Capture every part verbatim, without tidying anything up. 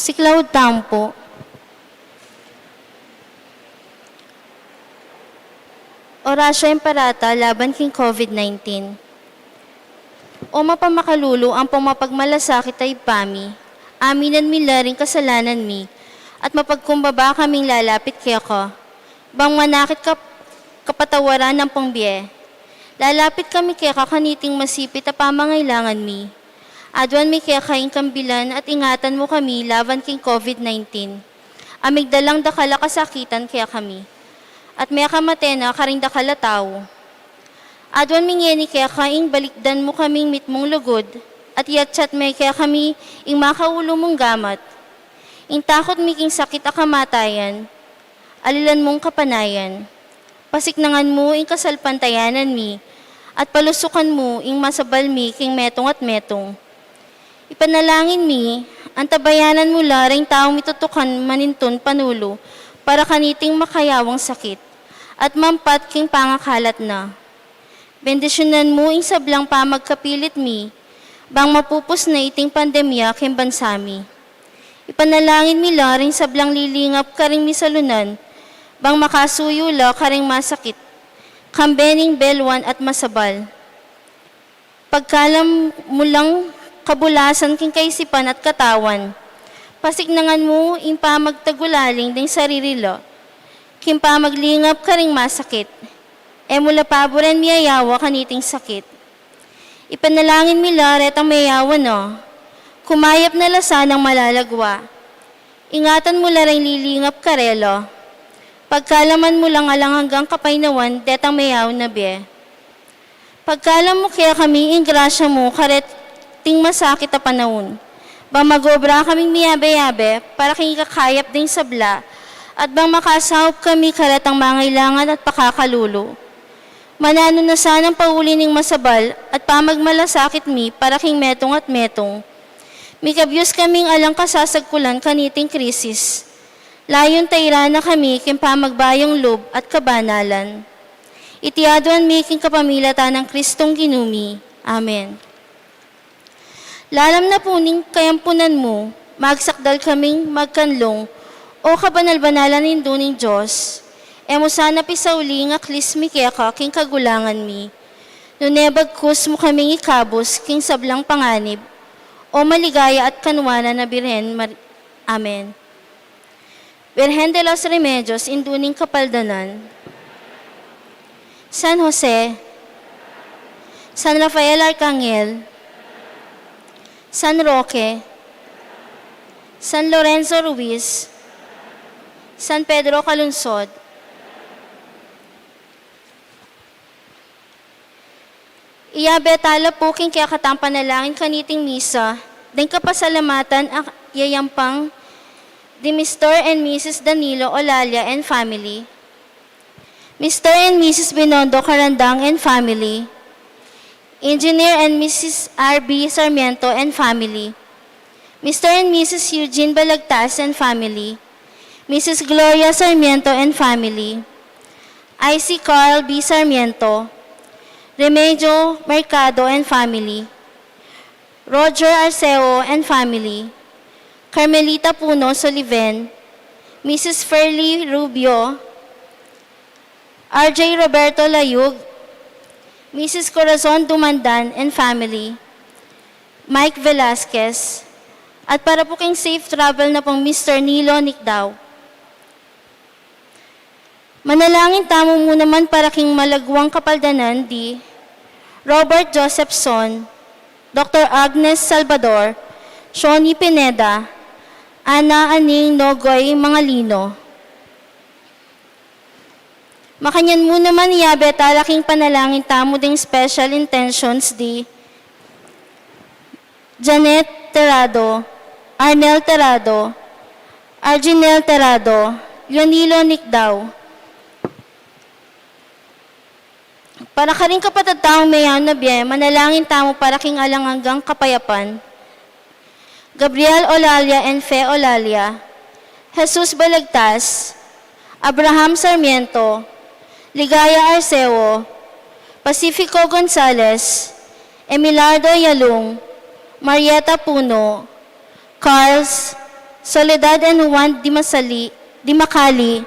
Siklaud tamu pu. Orasyo Imperata laban king COVID nineteen. O mapamakalulu ampong mapagmalasakit a Ibpa mi, aminan mi la ring kasalanan mi, at mapagkumbaba kaming lalapit keka, bang manakit kap-, kapatawaran ampong bie. Lalapit kami keka kaniting masipit a pamangailangan mi. Aduan mi keka ing kambilan at ingatan mu kami laban king COVID nineteen. A migdalang dakal a kasakitan kekami, at mekamate na karing dakal a tau. Aduan mi ngeni keka ing balikdan mu kaming mitmung lugud, at yatsat me kekami ing makaulu mung gamat. Ing takut mi king sakit a kamatayan, alilan mung kapanayan. Pasiknangan mu ing kasalpantayanan mi, at palusukan mu ing masabal mi king metung at metung. Ipanalangin mi, antabayanan mu la ring taung mitutukan manintun panulu para kaniting makayawang sakit, at mampat king pangakalat na. Bendisyunan mu ing sablang pamagkapilit mi, bang mapupus na iting pandemya king bansa mi. Ipanalangin mi la ring sablang lilingap karing misalunan, bang makasuyu la karing masakit, kambe ning belwan at masabal. Pagkalam mu lang kabulasan king kaisipan at katawan, pasiknangan mu ing pamagtagulaling ding sarili la, king pamaglingap karing masakit. E mu la paburen miyayawa kaniting sakit. Ipanalangin mi la retang meyawa na, kumayap na la sanang malalagwa. Ingatan mu la reng lilingap karela. Pagkalaman mu lang alang anggang kapaynawan detang meyawa na bie. Pagkalam mu kekami ing grasya mu kareting masakit a panaun, bang magobra kaming miyabe-yabe para king ikakayap ding sabla, at bang makasaup kami karetang mangailangan at pakakalulu. Mananu na sanang pauli ning masabal at pamagmalasakit mi para king metung at metung. Mikabyus kaming alang kasasagkulan kaniting krisis. Layun tairan na kami king pamagbayung lub at kabanalan. Iti aduan mi king kapamilatan nang Kristong Ginu mi. Amen. Lalam na pu ning kayampunan mu, magsakdal kaming magkanlung, O kabanal-banalan Indu ning Dios. E mu sana pisauli ing aklis mi keka king kagulangan mi, nune bagkus mu kaming ikabus king sablang panganib, O maligaya at kanwanan a Birhen Mar-, Amen. Birhen de los Remedios, Indu ning Kapaldanan. San Jose, San Rafael Arcangel, San Roque, San Lorenzo Ruiz, San Pedro Calungsod. Iyabe tala pu king kekatang panalangin kaniting misa ding kapasalamatan a yayampang di Mister and Missus Danilo Olalia and family, Mister and Missus Binondo Carandang and family, Engineer and Missus R B Sarmiento and family, Mister and Missus Eugene Balagtas and family, Missus Gloria Sarmiento and family, I C Carl B Sarmiento, Remedio Mercado and family, Roger Arceo and family, Carmelita Puno Soliven, Missus Ferly Rubio, R J Roberto Layug, Missus Corazon Dumandan and family, Mike Velasquez, at para pu king safe travel na pung Mister Nilo Nicdao. Manalangin tamu mu naman para king malagwang kapaldanan di Robert Josephson, Doktor Agnes Salvador, Shoni Pineda, Ana Aning Nogoy Mangalino. Makanyan mu naman iyabe tala king panalangin tamu ding special intentions di Janet Terrado, Arnel Terrado, Arginel Terrado, Leonilo Nicdao. Para karing kapatad tamung meyaw na bie, manalangin tamu para king alang anggang kapayapan. Gabriel Olalia and Fe Olalia, Jesus Balagtas, Abraham Sarmiento, Ligaya Arceo, Pacifico Gonzales, Emilardo Yalung, Marieta Puno, Carls, Soledad and Juan Di Masali, Di Macali,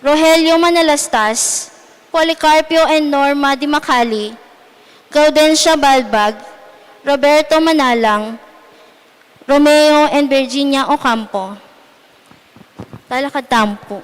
Rogelio Manalastas, Policarpio and Norma Di Macali, Gaudencia Balbag, Roberto Manalang, Romeo and Virginia Ocampo. Talakad tamu pu.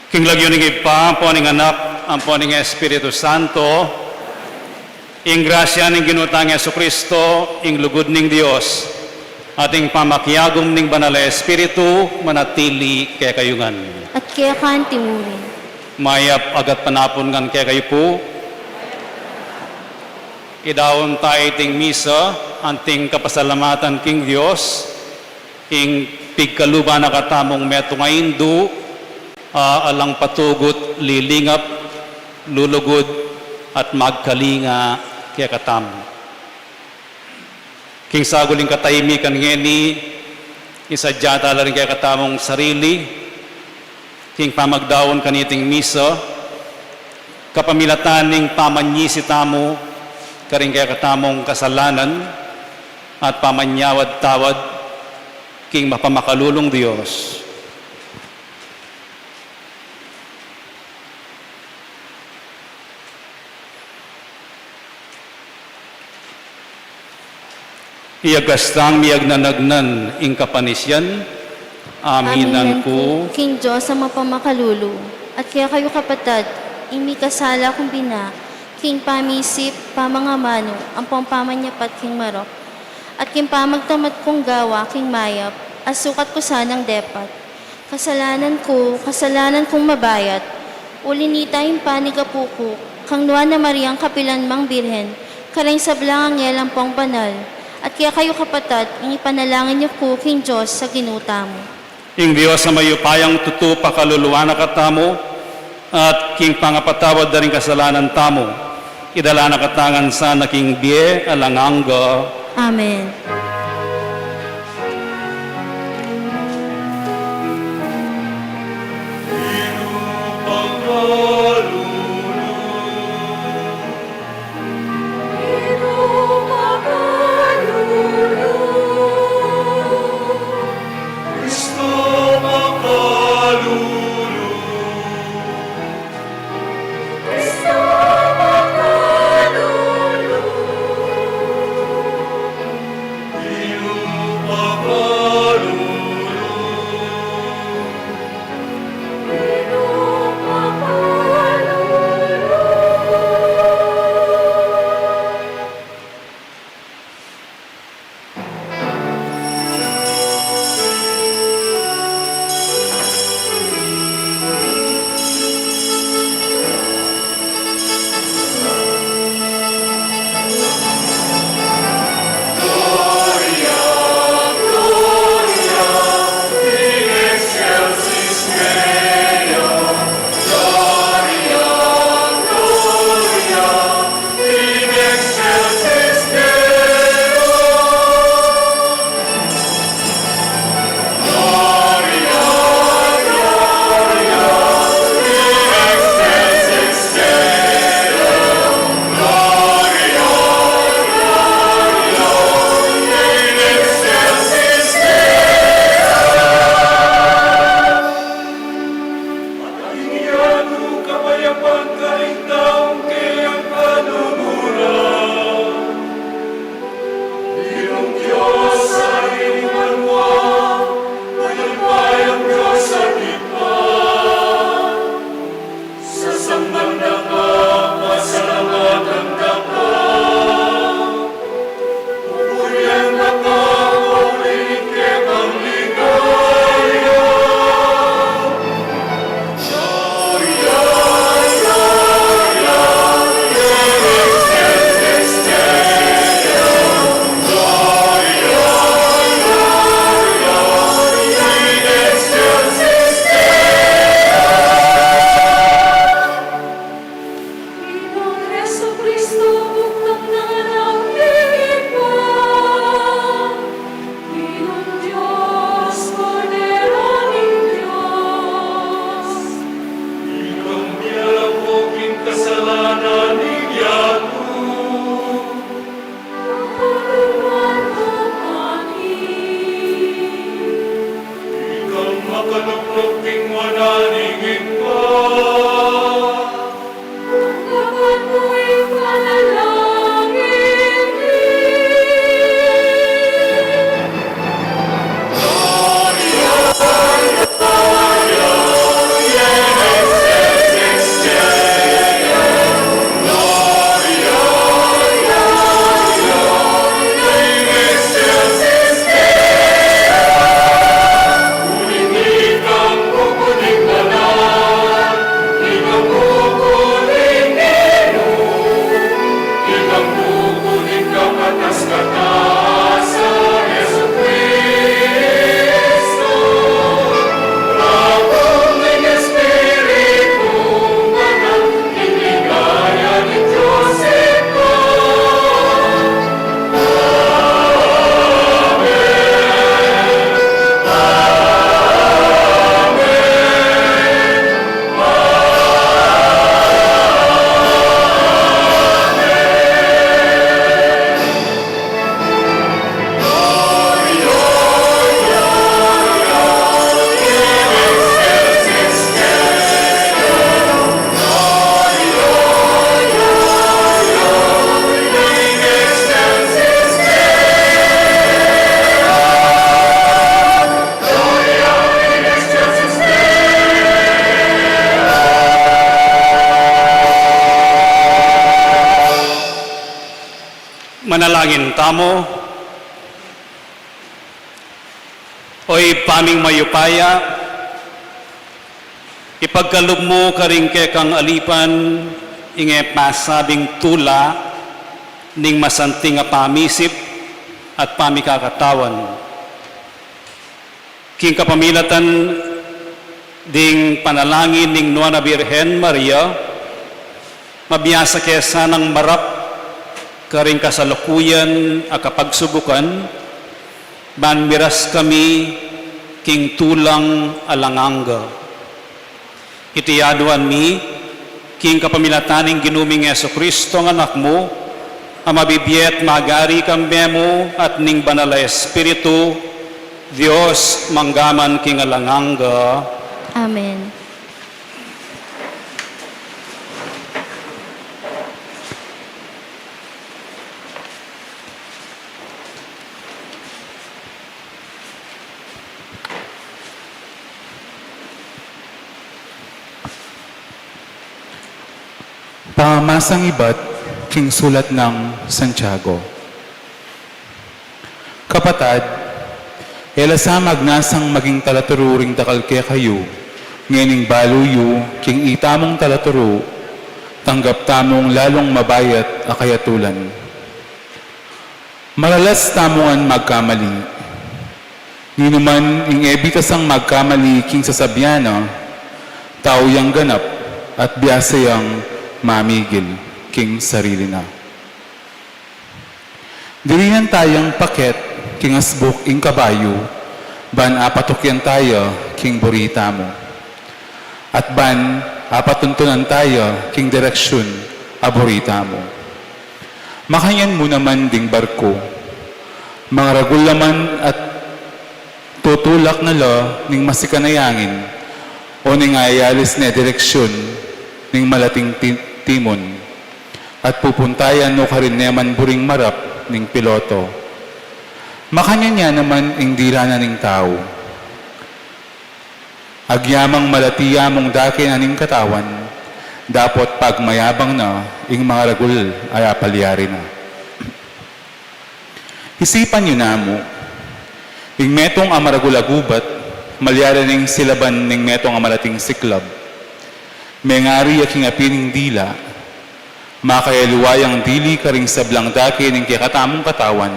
King lagyu ning Ibpa, ampo ning Anak, ampo ning Espiritu Santo, ing grasya ning Ginu tang Jesucristo, ing lugud ning Dios, at ing pamakiagum ning Banal a Espiritu, manatili kekayu ngan. At keka antimurin. Mayap a gatpanapun ngan kekayu pu. Idaun ta iting misa, anting kapasalamatan king Dios, ing pigkaluban na katamung metung a indu, a alang patugut, lilingap, lulugud, at magkalinga kekatamu. King saguling katahimikan ngeni, Isadya tala ring kekatamung sarili king pamagdaun kaniting misa, kapamilatan ning pamanyisi tamu karing kekatamung kasalanan at pamanyawad-tawad king mapamakalulung Dios. Iya kastang miyagnanagnan ing kapanisian, aminan ku king Dios a mapamakalulu, at kekayu kapatad, ing mikasala kung bina, king pamisip, pamangamanu, ampong pamanyapat king marok, at king pamagtamad kung gawa king mayap, a sukat ku sanang depat. Kasalanan ku, kasalanan kung mabayat. Uli nita ing panigapu ku kang Nuan a Mariang kapilan mang Birhen, kareng sablang anghel ampong banal, at kekayu kapatad, ing ipanalangin yu ku king Dios a Ginu tamu. Ing Dios a mayupayang tutu pakaluluan na katamu, at king pangapatawad da ring kasalanan tamu, idala na katamu ngan sana king bie alang angga. Amen. Manalangin tamu. O Ibpa ming mayupaya, ipagkalub mu karing kekang alipan ing e pasabing tula ning masanting a pamisip at pamikakatawan. King kapamilatan ding panalangin ning Nuan a Birhen Maria, mabiasa ke sanang marap karing kasalukuyan a kapagsubukan, ban miras kami king tulang alang angga. Iti aduan mi, king kapamilatan ning Ginu ming Jesucristo a Anak mu, a mabibie at magari kambe mu at ning Banal a Espiritu, Dios, mangga man king alang angga. Amen. Pamamasang ibat king sulat nang Santiago. Kapatad, e la sa magnasang maging talaturu ring dakal kekayu, ngening balu yu king itamung talaturu, tanggap tamung lalung mabayat a kayatulan. Maralas tamu ngan magkamali. Ninuman ing e bitasang magkamali king sasabian na, tau yang ganap at biasa yang mamigil king sarili na. Dirinan tayang paket king asbuk ing kabayu, ban apatukyan taya king buri tamu. At ban apatuntunan taya king direksyun a buri tamu. Makanyan mu naman ding barku. Mangaragul la man at tutulak na la ning masikan a angin, o ning ayalis ne direksyun ning malating ti-, timun, at pupuntayan no karin ne man buring marap ning piloto. Makanyan ya naman ing dila na ning tau. Agyamang malati ya mung dake na ning katawan, dapot pagmayabang na ing mangaragul a palyari na. Isipan yu namu, ing metung a maragul a gubat, malyari neng silaban ning metung a malating siklab. Mengari ya king api ning dila, makayaliwa yang dili karing sablang dake ning kekatamung katawan,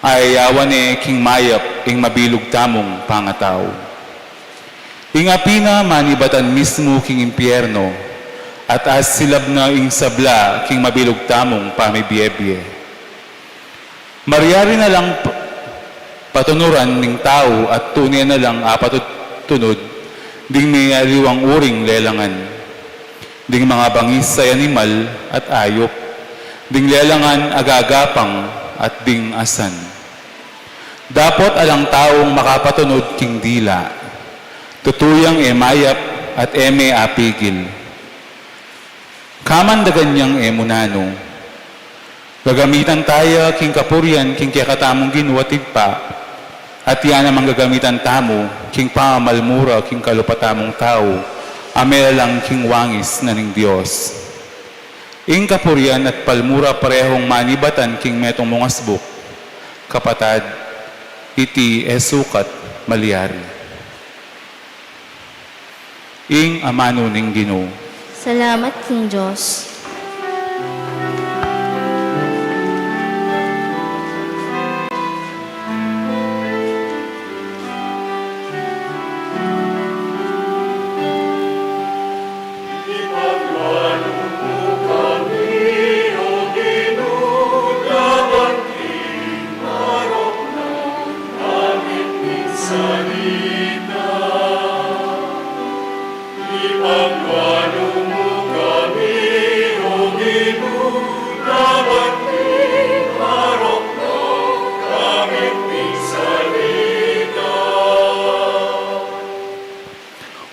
a yayawan ne king mayap ing mabilug tamung pangatau. Ing api na manibatan mismu king impierno, at asilab na ing sabla king mabilug tamung pamibie-bie. Malyari na lang p-, patunuran ning tau at tune na lang apatunud ding meyaliwang uring lelangan, ding mangabangis a animal at ayup, ding lelangan a gagapang at ding asan. Dapot alang taung makapatunud king dila, tutu yang e mayap at e me apigil. Kamandagan yang e mu nanu. Gagamitan taya king kapurian king kekatamung Ginu at Ibpa, at ya naman gagamitan tamu king pamamalmura king kalupa tamung tau, a melalang king wangis na ning Dios. Ing kapurian at palmura parehong manibatan king metung mung asbuk, kapatad, iti e sukat malyari. Ing amanu ning Ginu. Salamat king Dios.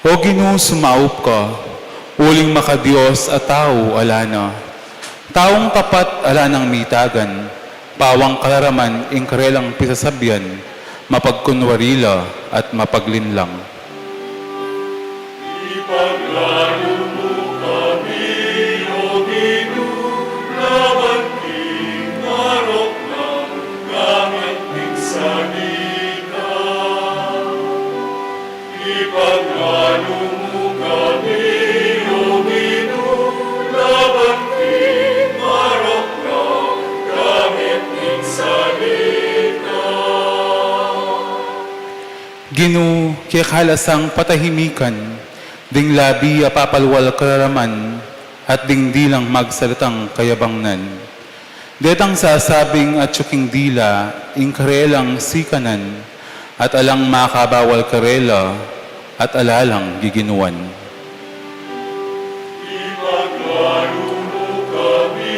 O Ginu, sumaup ka, uling makadios a tau ala na. Taung tapat ala nang mitagan, pawang kalaraman ing karelang pisasabian, mapagkunwari la at mapaglinlang. Ipaglanu mu kami, O Ginu, laban king Ginu, keka la sang patahimikan, ding labi a papalwal kararaman, at ding dilang magsaritang kayabangnan. Detang sasabing atyu king dila, ing karelang sikanan, at alang makabawal karela, at ala lang giginuan. Ipaglualu mu kami,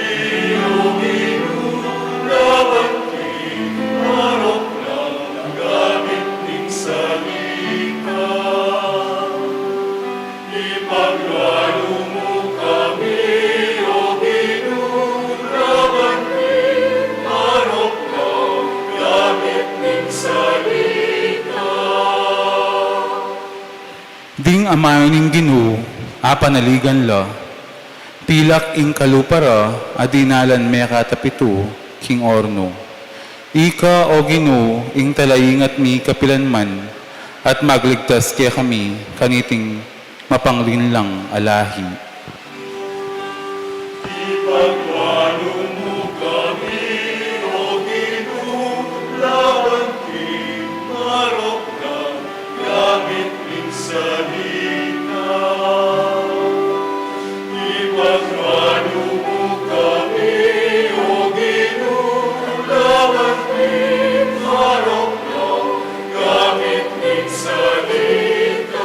O Ginu, laban king marok nang gamit ning salita. Ipaglualu mu kami, O Ginu, laban king marok nang gamit ning salita. Ding amanu ning Ginu, apanaligan la. Pilak ing kalupa ra, a dinalan me katapitu, king ornu. Ika, O Ginu, ing talaingat mi kapilan man, at magligtas kekami, kaniting mapanglinlang a lahi. Ipaglualu mu kami, O Ginu, laban king marok nang gamit ning salita. Ipaglualu mu kami, O Ginu, laban king marok nang gamit ning salita.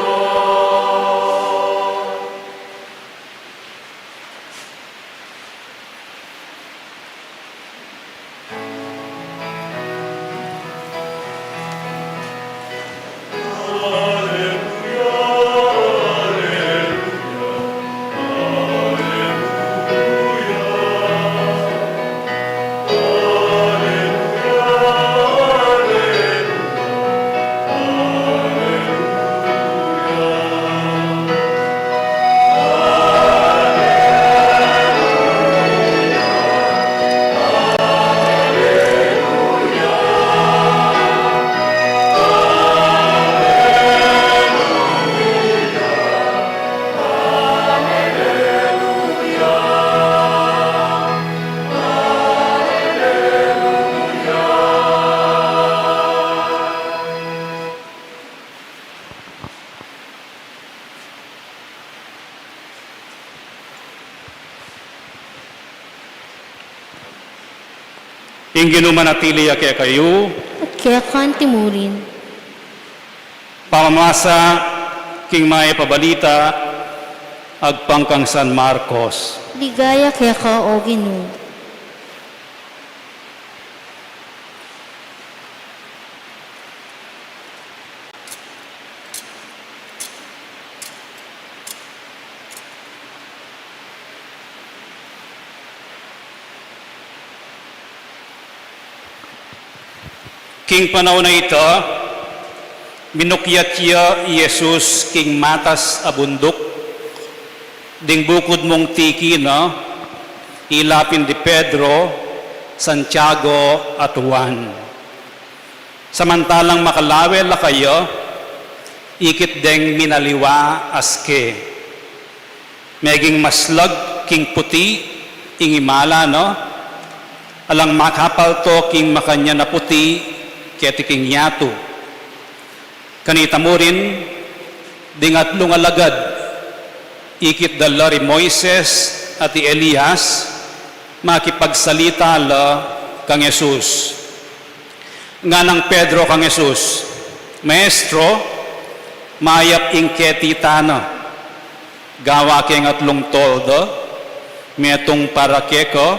Ing Ginu manatili ya kekayu. At keka naman murin. Pamamasa king Mayap a Balita agpang kang San Marcos. Ligaya keka, O Ginu. King panaun a ita, minukyat ya i Jesus king matas a bunduk, ding bukud mung tiki na, ila pin di Pedro, Santiago, at Juan. Samantalang makalawe la kaya, ikit deng minaliwa a sike. Meging maslag king puti ing imala na, alang makapalto king makanyan a puti keti king yatu. Kanita murin, ding atlung alagad, ikit da la ri Moises at i Elias, makipagsalita la kang Jesus. Ngana nang Pedro kang Jesus, "Maestro, mayap ing keti tana. Gawa keng atlung tolda, metung para keka,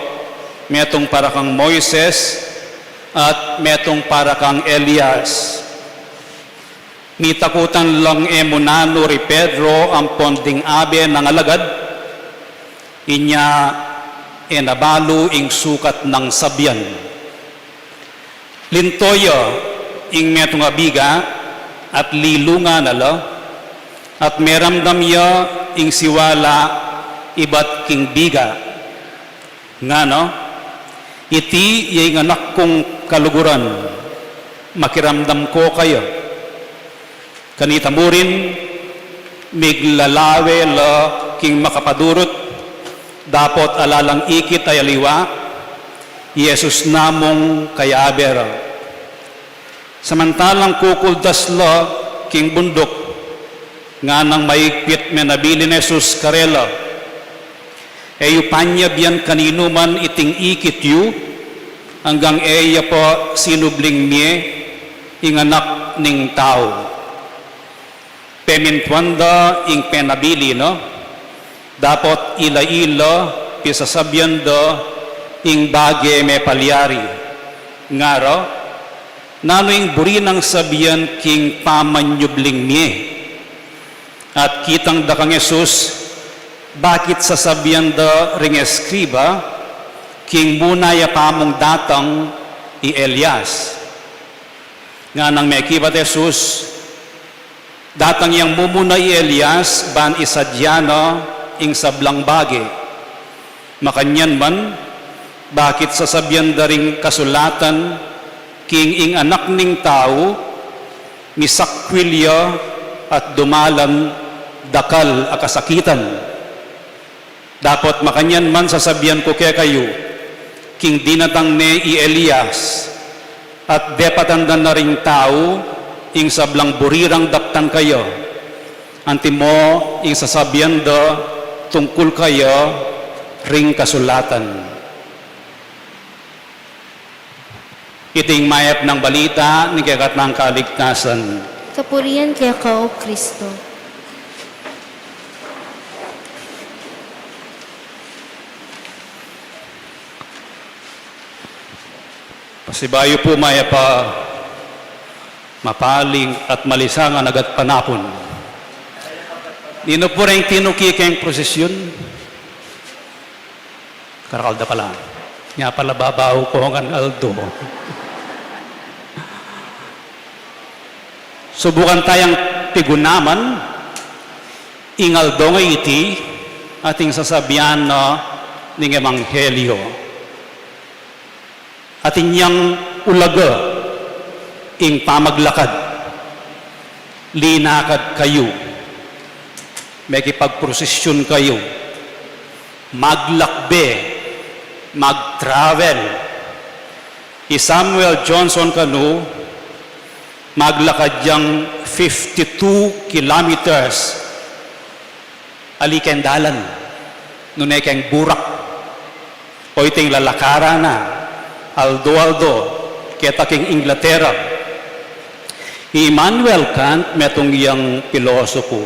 metung para kang Moises, at metung para kang Elias." Mitakutan lang e mu nanu ri Pedro ampon ding abe nang alagad, inya e na balu ing sukat nang sabian. Linto ya ing metung a biga at lilungan na la, at meramdam ya ing siwala ibat king biga. Ngana, "Iti ya ing anak kung kaluguran, makiramdam ko kaya." Kanita murin, miglalawe la king makapadurut, dapot ala lang ikit a aliwa, i Jesus na mung kayabe ra. Samantalang kukuldas la, king bunduk, nganang maigpit menabilin Jesus karela, "E yu panyabyan kaninuman iting ikit yu, anggang e ya pa sinubling mie ing Anak ning Tau." Pemintuan da ing penabilin na, dapot ila-ila pisasabyan da ing bage mepalyari. Ngara, "Nanu ing buri nang sabyan king pamanyubling mie?" At kitang da kang Jesus, bakit sasabyan da ring eskriba king muna ya pa mung datang i Elias? Nganang mekibat Jesus, "Datang yang mumuna i Elias ban isadya na ing sablang bage. Makanyan man, bakit sasabyan da ring kasulatan king ing Anak ning Tau, misakwil ya at dumalan dakal a kasakitan?" Dapot makanyan man sasabyan ku kekayu, king dinatang ne i Elias, at depatan da na ring tau ing sablang buri rang daptan kaya, antimo ing sasabyan da tungkul kaya ring kasulatan. Iti ing mayap nang balita ning kekatang kaligtasan. Kapurian keka, O Kristo. Pasibayu pu, mayap a mapaling at malisangan a gatpanapun. Ninu pu reng tinuki keng prosesyon? Karakal da pala. Nya pala babau ko ngan aldo. Subukan tayang pigunaman ing aldo nga iti, ating sasabyan na ning ebanghelyo. Atin yang ulaga ing pamaglakad. Linakad kayu, mekipagprosesyon kayu, maglakbe, mag-travel. I Samuel Johnson kanu, maglakad yang fifty-two kilometers ali keng dalan, nune keng burak. O iting lalakaran na aldo-aldo keta king Inglaterra. I Immanuel Kant, metung yang pilosopu.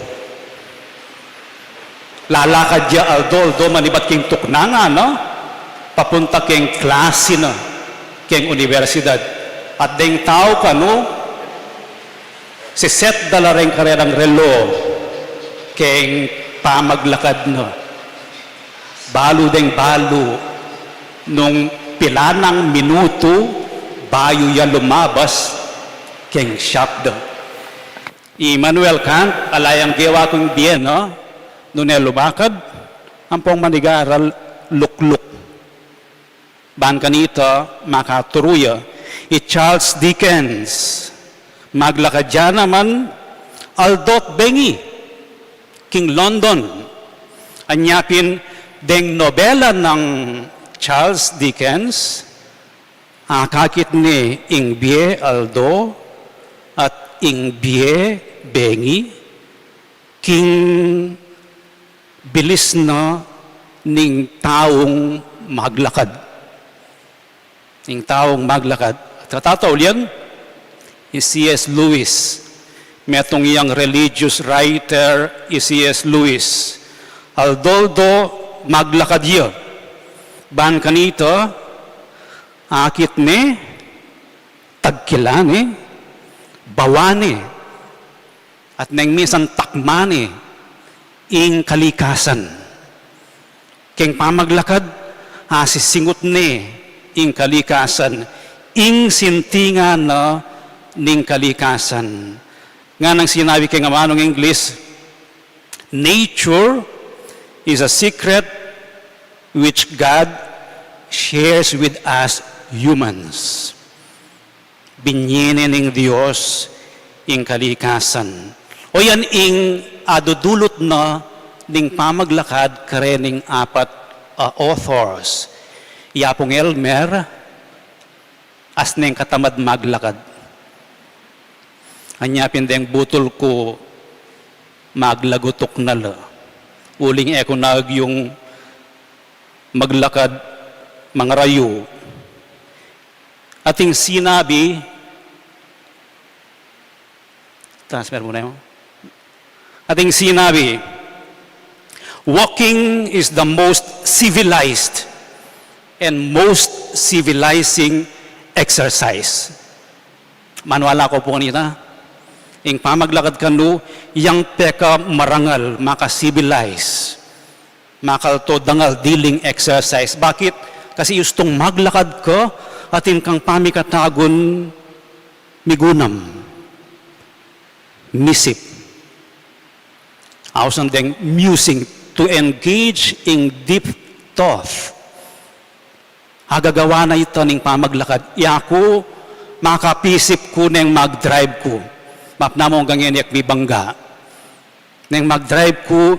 Lalakad ya aldo-aldo manibat king tuknangan na, papunta keng klasi na keng universidad. At deng tau kanu, siset da la reng karelang relo keng pamaglakad na. Balu deng balu nung pila nang minutu bayu ya lumabas keng shop da. I Immanuel Kant, ala yang gewa kung bie na, nune lumakad, ampong manigaral lukluk. Ban kanita makaturu ya. I Charles Dickens, maglakad ya naman aldo't bengi king London. Anya pin deng nobela nang Charles Dickens, akakit ne ing bie aldo at ing bie bengi king bilis na ning taung maglakad. Ning taung maglakad. At katataulian, i C S Lewis. Metung yang religious writer i C S Lewis. Aldo-aldo maglakad ya. Ban kanita, akit ne, tagkilan ne, bawan ne, at neng minsan takman ne ing kalikasan. Keng pamaglakad, asisingut ne ing kalikasan, ing sintingan na ning kalikasan. Nganang sinabi keng amanung Ingles, "Nature is a secret which God shares with us humans." Binie ne ning Dios ing kalikasan. O yan ing adudulut na ning pamaglakad karening apat a authors. I Apung Elmer, asne ing katamad maglakad. Anya pin deng butul ku maglagutuk na la. Uling e ku na agyung maglakad mangarayu. Ating sinabi, transfer mu na yun. Ating sinabi, "Walking is the most civilized and most civilizing exercise." Maniwala ku pu kanita, ing pamaglakad kanu, yang pekamarangal, maka-civilize, makalto dangal diling exercise. Bakit? Kasi ustung maglakad ka, atin kang pamikatagun migunam, misip. Ausan deng musing, to engage in deep thought. Agagawa na ita ning pamaglakad. Yaku, makapisip ku neng mag-drive ku. Mapna mu, anggang ngeni e ku mibangga. Neng mag-drive ku,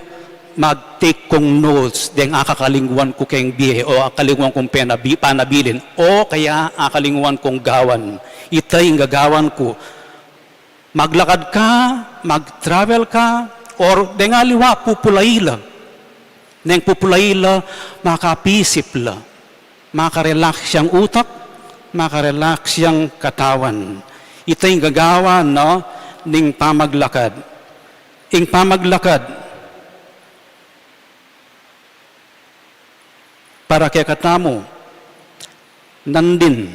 mag-take kung notes deng akakalingwan ku keng bie o akakalingwan kung penabi-, panabilin o kaya akakalingwan kung gawan. Ita ing gagawan ku. Maglakad ka, mag-travel ka, or deng aliwa pupulai la. Neng pupulai la, makapisip la. Maka-relax yang utak, maka-relax yang katawan. Ita ing gagawa na ning pamaglakad. Ing pamaglakad para kekatamu, nandin,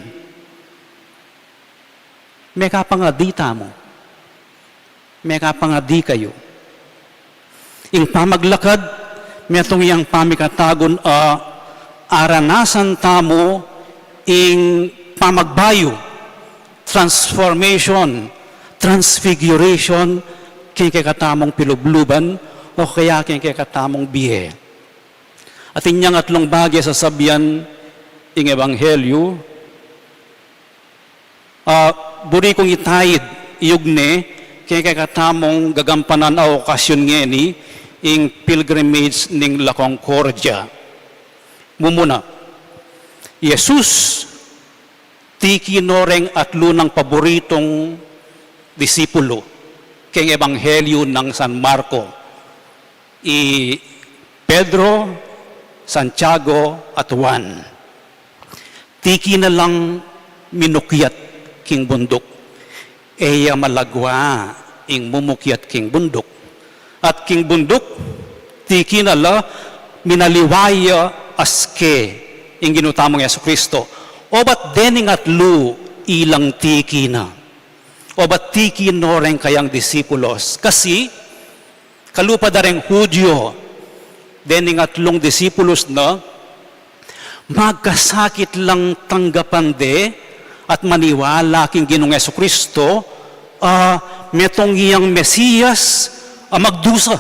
mekapangadi tamu, mekapangadi kayu. Ing pamaglakad, metung yang pamikatagun a aranasan tamu ing pamagbayu, transformation, transfiguration, keng kekatamung pilubluban, o kaya keng kekatamung bie. Atin yang atlung bage sasabian ing ebanghelyu, a, buri kung itaid, iyugne, keng kekatamung gagampanan a okasyun ngeni, ing pilgrimage ning La Concordia. Mumuna, i Jesus, tiki no reng atlu nang paburitung disipulu, keng ebanghelyu nang San Marco. I Pedro, Santiago, at Juan. Tiki na lang minukyat king bunduk. E ya malagwa ing mumukyat king bunduk. At king bunduk, tiki na la minaliwa ya aske ing Ginu tamung Jesucristo. Obat dening atlu ilang tiki na. Obat tiki no reng kayang disipulos. Kasi, kalupa da reng Hudyo, dening atlung disipulus na, magkasakit lang tanggapan de at maniwala king Ginung Jesucristo, a, metung yang Mesias, a, magdusa.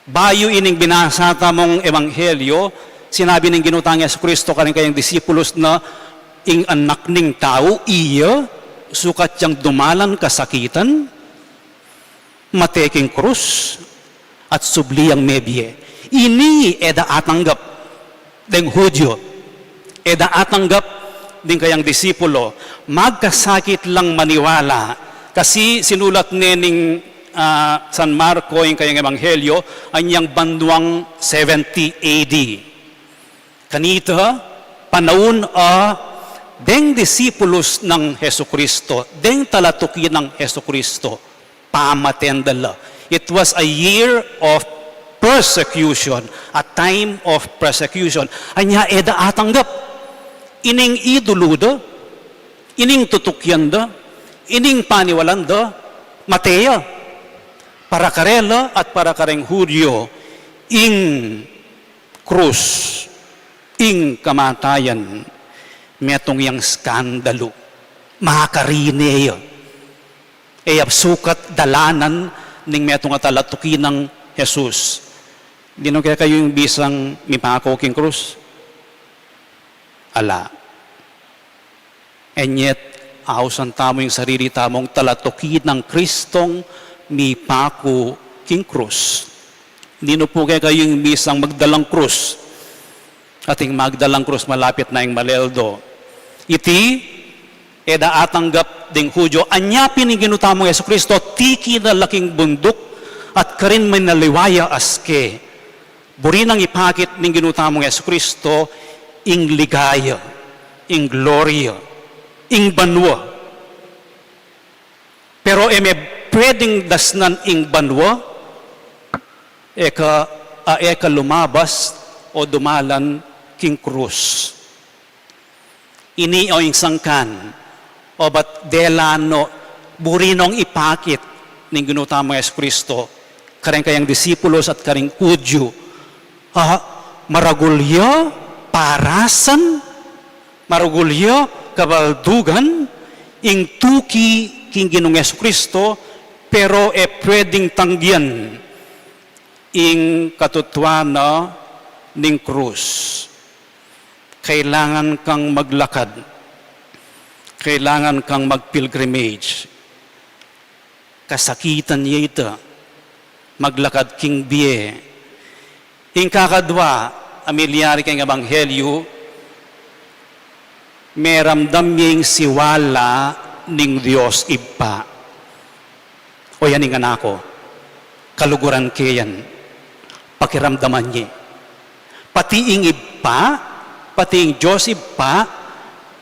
Bayu ining binasa tamung ebanghelyo, sinabi ning Ginu tang Jesucristo karing kayang disipulus na ing Anak ning Tau, iya, sukat yang dumalan kasakitan, mate king krus, at subli yang mebie. Ini e da atanggap deng Hudyo. E da atanggap ding kayang disipulo. Magkasakit lang maniwala. Kasi sinulat ne ning, a, San Marco ing kayang ebanghelyo, anyang banwang seventy A D. Kanita, panaun a deng disipulus nang Jesucristo, deng talatuki nang Jesucristo, pamaten da la. It was a year of persecution, a time of persecution. Anya e da atanggap ining idulu da, ining tutukian da, ining paniwalan da, mate ya. Para karela at para kareng Hudyo, ing krus, ing kamatayan, metung yang skandalu. Makarine ya. E ya sukat dalanan ning metung a talatuki nang Jesus. Ninu kekayu ing bisang mipaku king krus? Ala. And yet, ausan tamu ing sarili tamung talatuki nang Kristong mipaku king krus. Ninu pu kekayu ing bisang magdalang krus? Ating magdalang krus malapit na ing maleldo. Iti, e da atanggap ding Hudyo. Anya pin ing Ginu tamung Jesucristo, tiki na la king bunduk, at karin maliwa ya aske. Buri nang ipakit ning Ginu tamung Jesucristo ing ligaya, ing gloria, ing banua. Pero e me pwedeng dasnan ing banua, e ka, a, e ka lumabas o dumalan king krus. Ini o ing sangkan, obat dela no, buri nong ipakit ning Ginu tamung Jesucristo kareng kayang disipulos at kareng Hudyo. A, maragul ya parasan, maragul ya kabaldugan ing tuki king Ginung Jesucristo, pero e pwedeng tanggian ing katutuan na ning krus. Kailangan kang maglakad. Kailangan kang mag-pilgrimage. Kasakitan ya ita. Maglakad king bie. Ing kakadwa a milyari king ebanghelyu, meramdam ye ing siwala ning Dios Ibpa. O yan ing anak ku, kaluguran ke yan, pakiramdaman ye. Pati ing Ibpa, pati ing Dios Ibpa,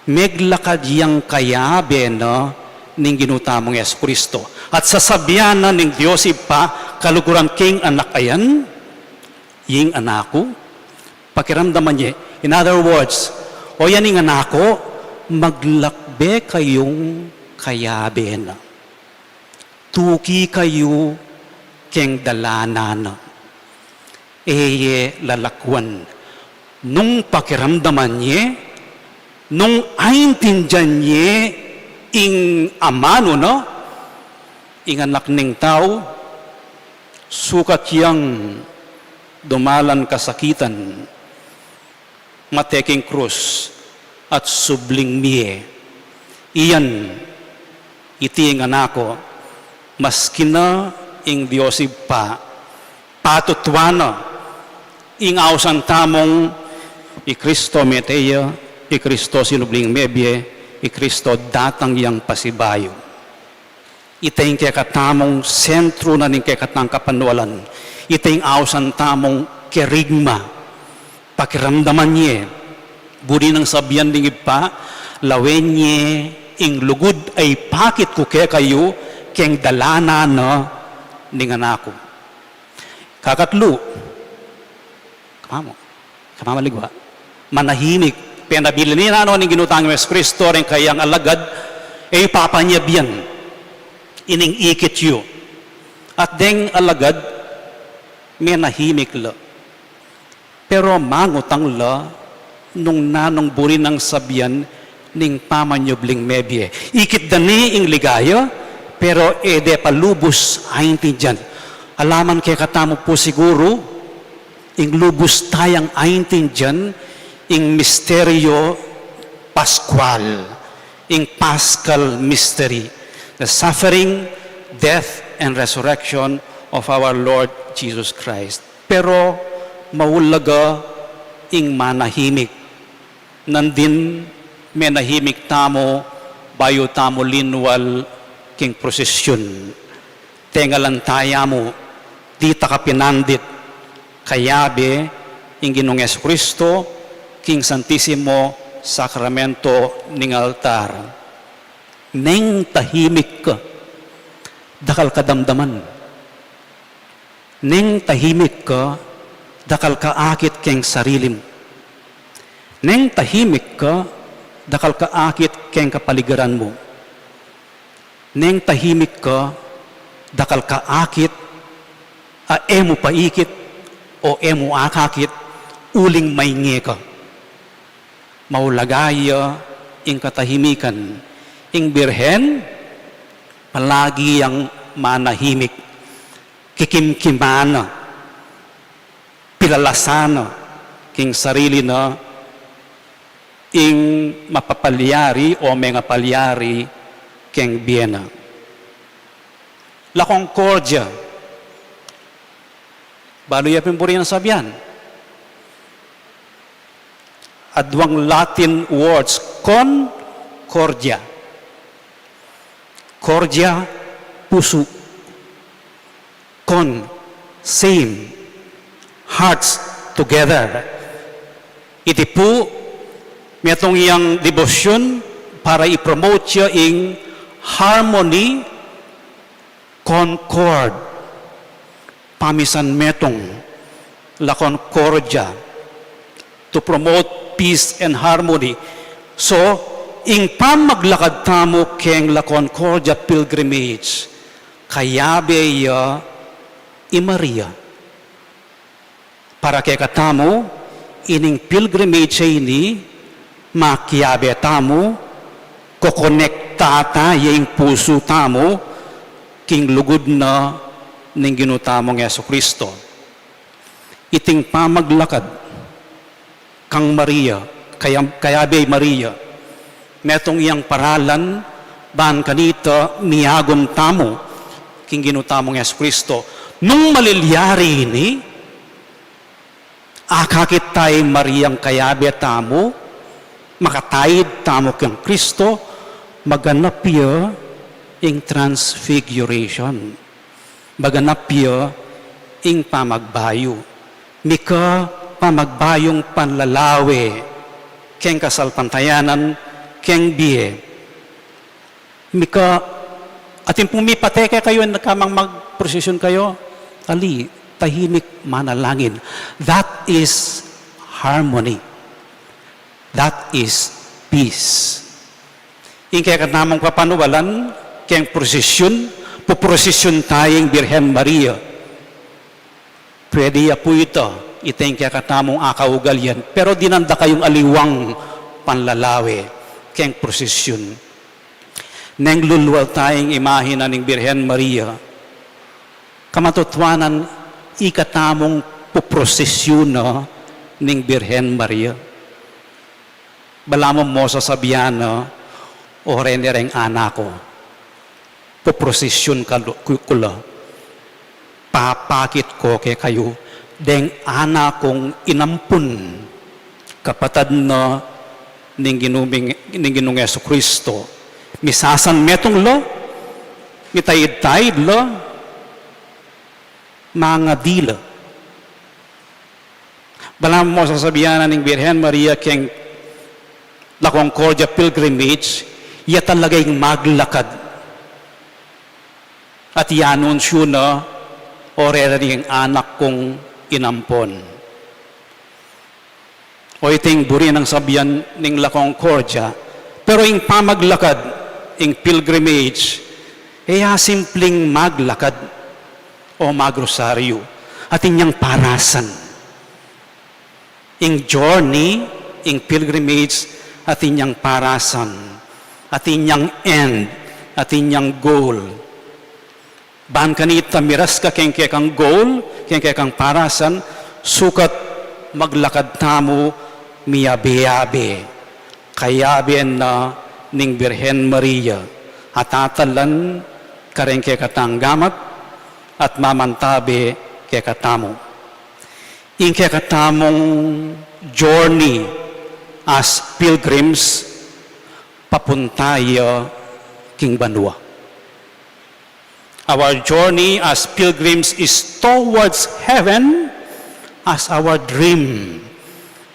meglakad yang kayabe na ning Ginu tamung Jesucristo. At sasabian na ning Dios Ibpa, kaluguran ke ing anak a yan, ing anak ku, pakiramdaman ye. In other words, o yan ing anak ku, maglakbe kayung kayabe na. Tuki kayu keng dalanan na. E ye lalakwan. Nung pakiramdaman ye, nung aintindian ye ing amanu na, ing Anak ning Tau, sukat yang dumalan kasakitan, mate king krus at subling mie. Iyan, iti ing anak ku, maski na ing Dios Ibpa, patutuan na ing ausan tamung i Kristo mete ya, i Kristo sinubling mebie, i Kristo datang yang pasibayu. Ita ing kekatamung sentru na ning kekatang kapanualan. Ita ing ausan tamung kerigma. Pakiramdaman ye. Buri nang sabian ning Ibpa, lawen ye ing lugud a ipakit ku kekayu keng dalanan na ning anak ku. Kakatlu, kamamu, kamamaligwa. Manahimik. Penabilin na no ning Ginu tang Jesucristo reng kayang alagad, e yu papanyabian ining ikit yu. At deng alagad, menahimik la. Pero mangutang la nung nanung buri nang sabian ning pamanyubling mebie. Ikit da ne ing ligaya, pero e de pa lubus aintindian. Ala man kekatamu pu siguru, ing lubus tayang aintindian, ing misteryo Pascual, ing Paschal mystery, the suffering, death, and resurrection of our Lord Jesus Christ. Pero maulaga ing manahimik. Nandin menahimik tamu bayu tamu linwal king prosesyun. Tengalan tayamu, dita kapinandit, kayabe ing Ginung Jesucristo king Santisimo Sakramento ning altar. Neng tahimik ka, dakal ka damdaman. Neng tahimik ka, dakal ka akit keng sarili mu. Neng tahimik ka, dakal ka akit keng kapaligiran mu. Neng tahimik ka, dakal ka akit a e mu pa ikit o e mu akakit uling mainge ka. Maulaga ya ing katahimikan. Ing Birhen, palagi yang manahimik. Kikimkiman na, pilalasan na king sarili na ing mapapalyari o mengapalyari keng bie na. La Concordia, balu ya pin buri nang sabian. Aduang Latin words, con cordia. Cordia, pusu. Con, same. Hearts together. Iti pu, metung yang debosyun para i-promote ya ing harmony, concord. Pamisan metung, la Concordia, to promote peace and harmony. So, ing pamaglakad tamu keng la Concordia pilgrimage, kayabe ya i Maria. Para kekatamu, ining pilgrimage a ini, makiabe tamu, kokonekta ta ya ing pusu tamu king lugud na ning Ginu tamung Jesucristo. Iting pamaglakad kang Maria, kaya, kayabe i Maria, metung yang paralan, ban kanita miagum tamu king Ginu tamung Jesucristo. Nung malilyari ini, akakit ta i Mariang kayabe tamu, makataid tamu kang Kristo, maganap ya ing transfiguration. Maganap ya ing pamagbayu. Mika pamagbayung panlalawe keng kasalpantayanan, keng bie. Mika, atin pung mipateke kayu, nagkamang magprosesyon kayu, ali, tahimik manalangin. That is harmony. That is peace. Ing kekatamung papanubalan, keng prosesyon, puprosesyon ta ing Birhen Maria. Pwede ya pu ita, ita ing kekatamung akaugalian, pero dinan da kayung aliwang panlalawe keng prosesyon. Neng lulwal ta ing imahe na ning Birhen Maria, kamatutuanan ikatamung puprosesyuna ning Birhen Maria. Balamu mo sasabian na, "O reni reng anak ku, puprosesyun ka lu-, ku-, ku la, papakit ku kekayu deng anak kung inampun, kapatad na ning Ginu ming, ning Ginung Jesucristo. Misasan metung la, mitaid-taid la, mangadi la." Balamu mo sasabian na ning Birhen Maria keng La Concordia pilgrimage, ya talaga ing maglakad. At ianunsyu na, "O reni ring anak kung inampon." O, ita ing buri nang sabian ning La Concordia, pero ing pamaglakad, ing pilgrimage, e ya simpleng maglakad o magrosaryu. Atin yang parasan. Ing journey, ing pilgrimage, atin yang parasan, atin yang end, atin yang goal. Ban kanita miras ka keng kekang goal, keng kekang parasan, sukat maglakad tamu miyabe-yabe, kayabe na ning Birhen Maria, atatalan kareng kekatang gamat at mamantabe kekatamu. Ing kekatamung journey as pilgrims, papunta ya king banua. Our journey as pilgrims is towards heaven as our dream.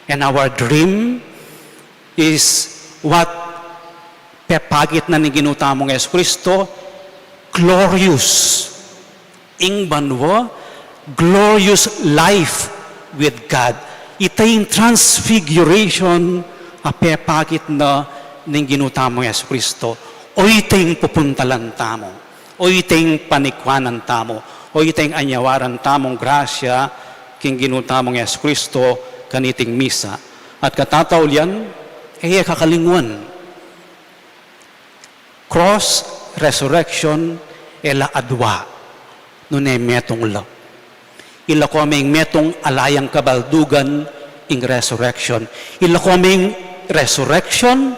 And our dream is what pepakit na ning Ginu tamung Jesucristo, glorious ing banua, glorious life with God. Ita ing transfiguration a pepakit na ning Ginu tamung Jesucristo. O ita ing pupuntalan tamu. O ita ing panikuanan tamu. O ita ing anyawaran tamung grasya king Ginu tamung Jesucristo kaniting misa. At katataulian, e ye kakalingwan, cross, resurrection, e la adua, nune metung la. Ila ko meng metung ala yang kabaldugan ing resurrection. Ila ko meng resurrection,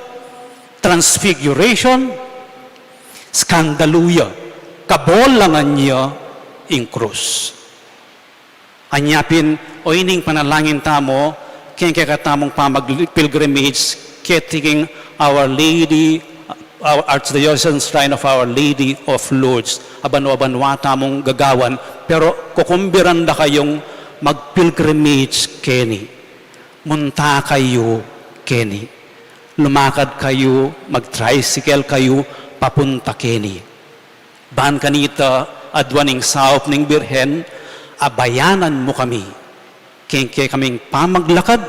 transfiguration, skandalu ya, kabolangan ya ing krus. Anya pin, o ining panalangin tamu, keng kekatamung pamag-pilgrimage, keti king Our Lady Our Archdiocesan Shrine of Our Lady of Lourdes. Abanwa-banwa tamung gagawan, pero kukumbiran da kayung mag-pilgrimage keni. Munta kayu keni. Lumakad kayu, mag-tricycle kayu, papunta keni. Ban kanita, aduan ing saup ning Birhen, abayanan mu kami. King kekaming pamaglakad,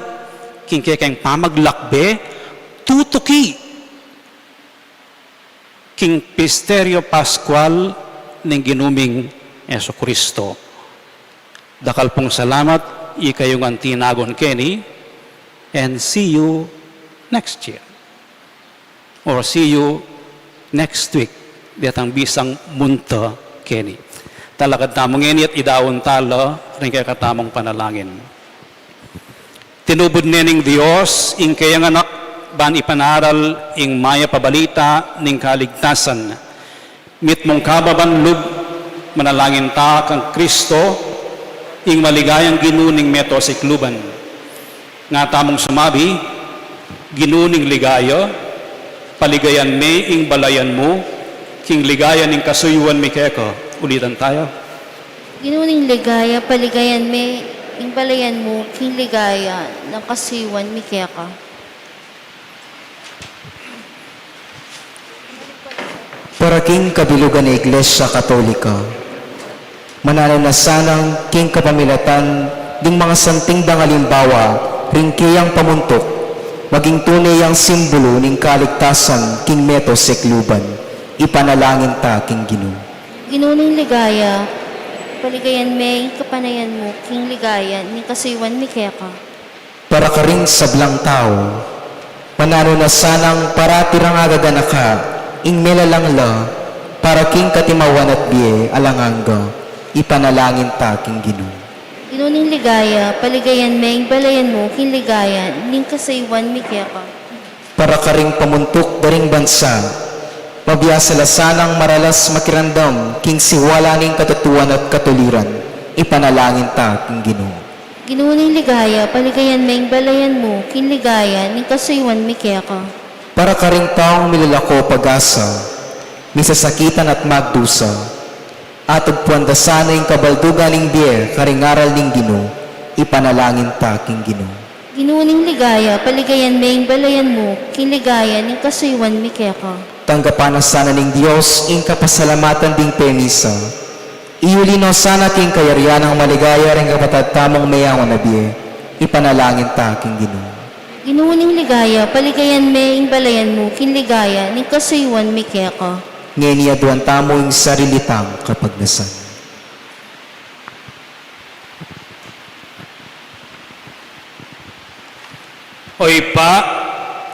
king kekaming pamaglakbe, tutuki king misteryo Paskual ning Ginu ming Jesucristo. Dakal pung salamat, ikayu ngan tinagun keni, and see you next year. Or see you next week. Detang bisang munta keni. Talakad tamu ngeni at idaun tala ring kekatamung panalangin. Tinubud ne ning Dios ing kayang anak ban ipanaral ing mayap a balita ning kaligtasan. Mitmung kababan lub, manalangin ta kang Kristo, ing maligayang Ginu ning meto sikluban. Nga tamung sumabi, Ginu ning ligaya, paligayan me ing balayan mu, king ligaya ning kasuyuan mi keka. Ulitan taya. Ginu ning ligaya, paligayan me ing balayan mu, king ligaya ning kasuyuan mi keka. Para king kabilugan ning Iglesia Katolika, mananu na sanang king kapamilatan ding mangasanting dang alimbawa ring kayang pamuntuk, maging tune yang simbulu ning kaligtasan king meto sikluban. Ipanalangin ta king Ginu. Ginu ning ligaya, paligayan me ing kapanayan mu king ligaya ning kasuyuan mi keka. Para karing sablang tau, mananu na sanang parati rang agaganaka ing melalang la para king katimawan at bie alang angga. Ipanalangin ta king Ginu. Ginu ning ligaya, paligayan me ing balayan mu king ligaya ning kasuyuan mi keka. Para karing pamuntuk da ring bansa, mabiasa la sanang maralas makiramdam king siwala ning katutuan at katuliran. Ipanalangin ta king Ginu. Ginu ning ligaya, paligayan me ing balayan mu king ligaya ning kasuyuan mi keka. Para karing taung milalako pag-asa, misasakitan at magdusa, atugpuan da sana ing kabaldugan ning bie karing aral ning Ginu. Ipanalangin ta king Ginu. Ginu ning ligaya, paligayan me ing balayan mu king ligaya ning kasuyuan mi keka. Tanggapan na sana ning Dios ing kapasalamatan ding pemisa. Iuli no sana king kayarian nang maligaya ring kapatad tamung meyawan a bie. Ipanalangin ta king Ginu. Ginu ning ligaya, paligayan me ing balayan mu king ligaya ning kasuyuan mi keka. Ngeni aduan tamu ing sarili tang kapagnasan. O Ibpa,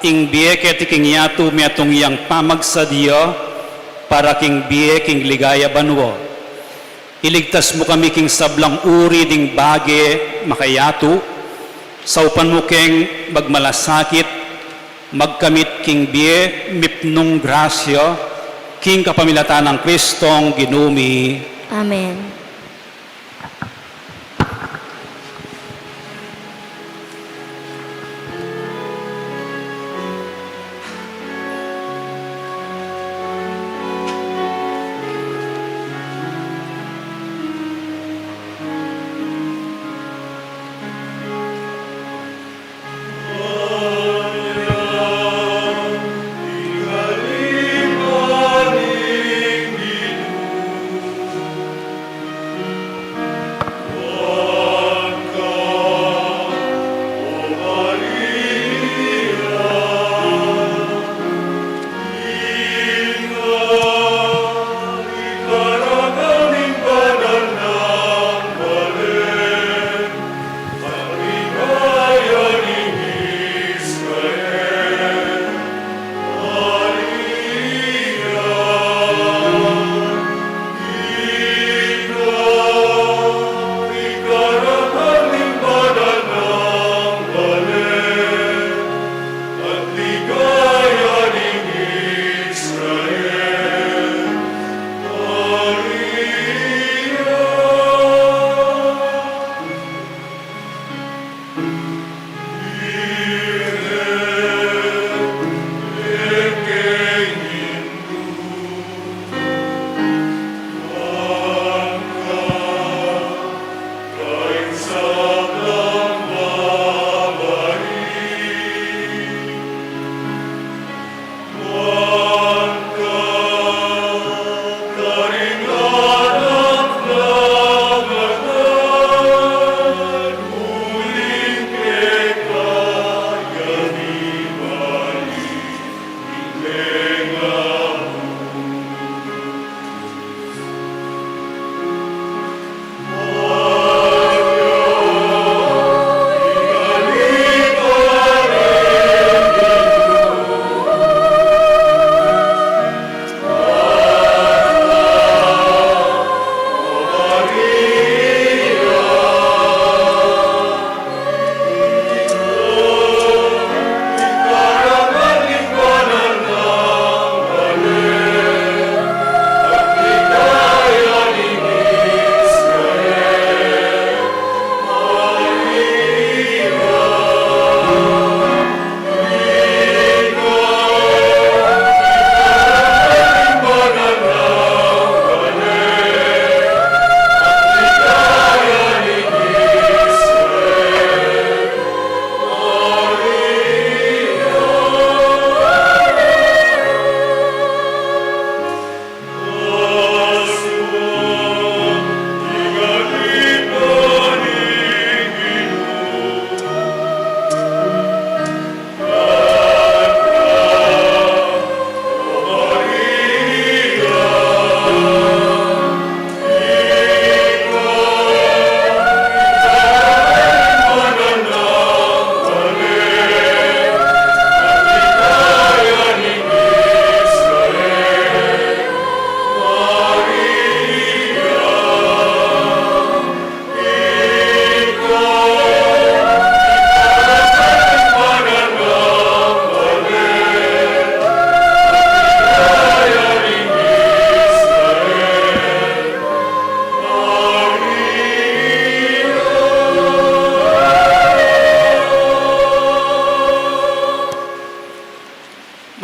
ing bie keti king yatu metung yang pamagsadya para king bie king ligaya banua. Iligtas mu kami king sablang uri ding bage makayatu, saupan mu keng magmalasakit, magkamit king bie mipnung grasya, king kapamilatan nang Kristong Ginu mi. Amen.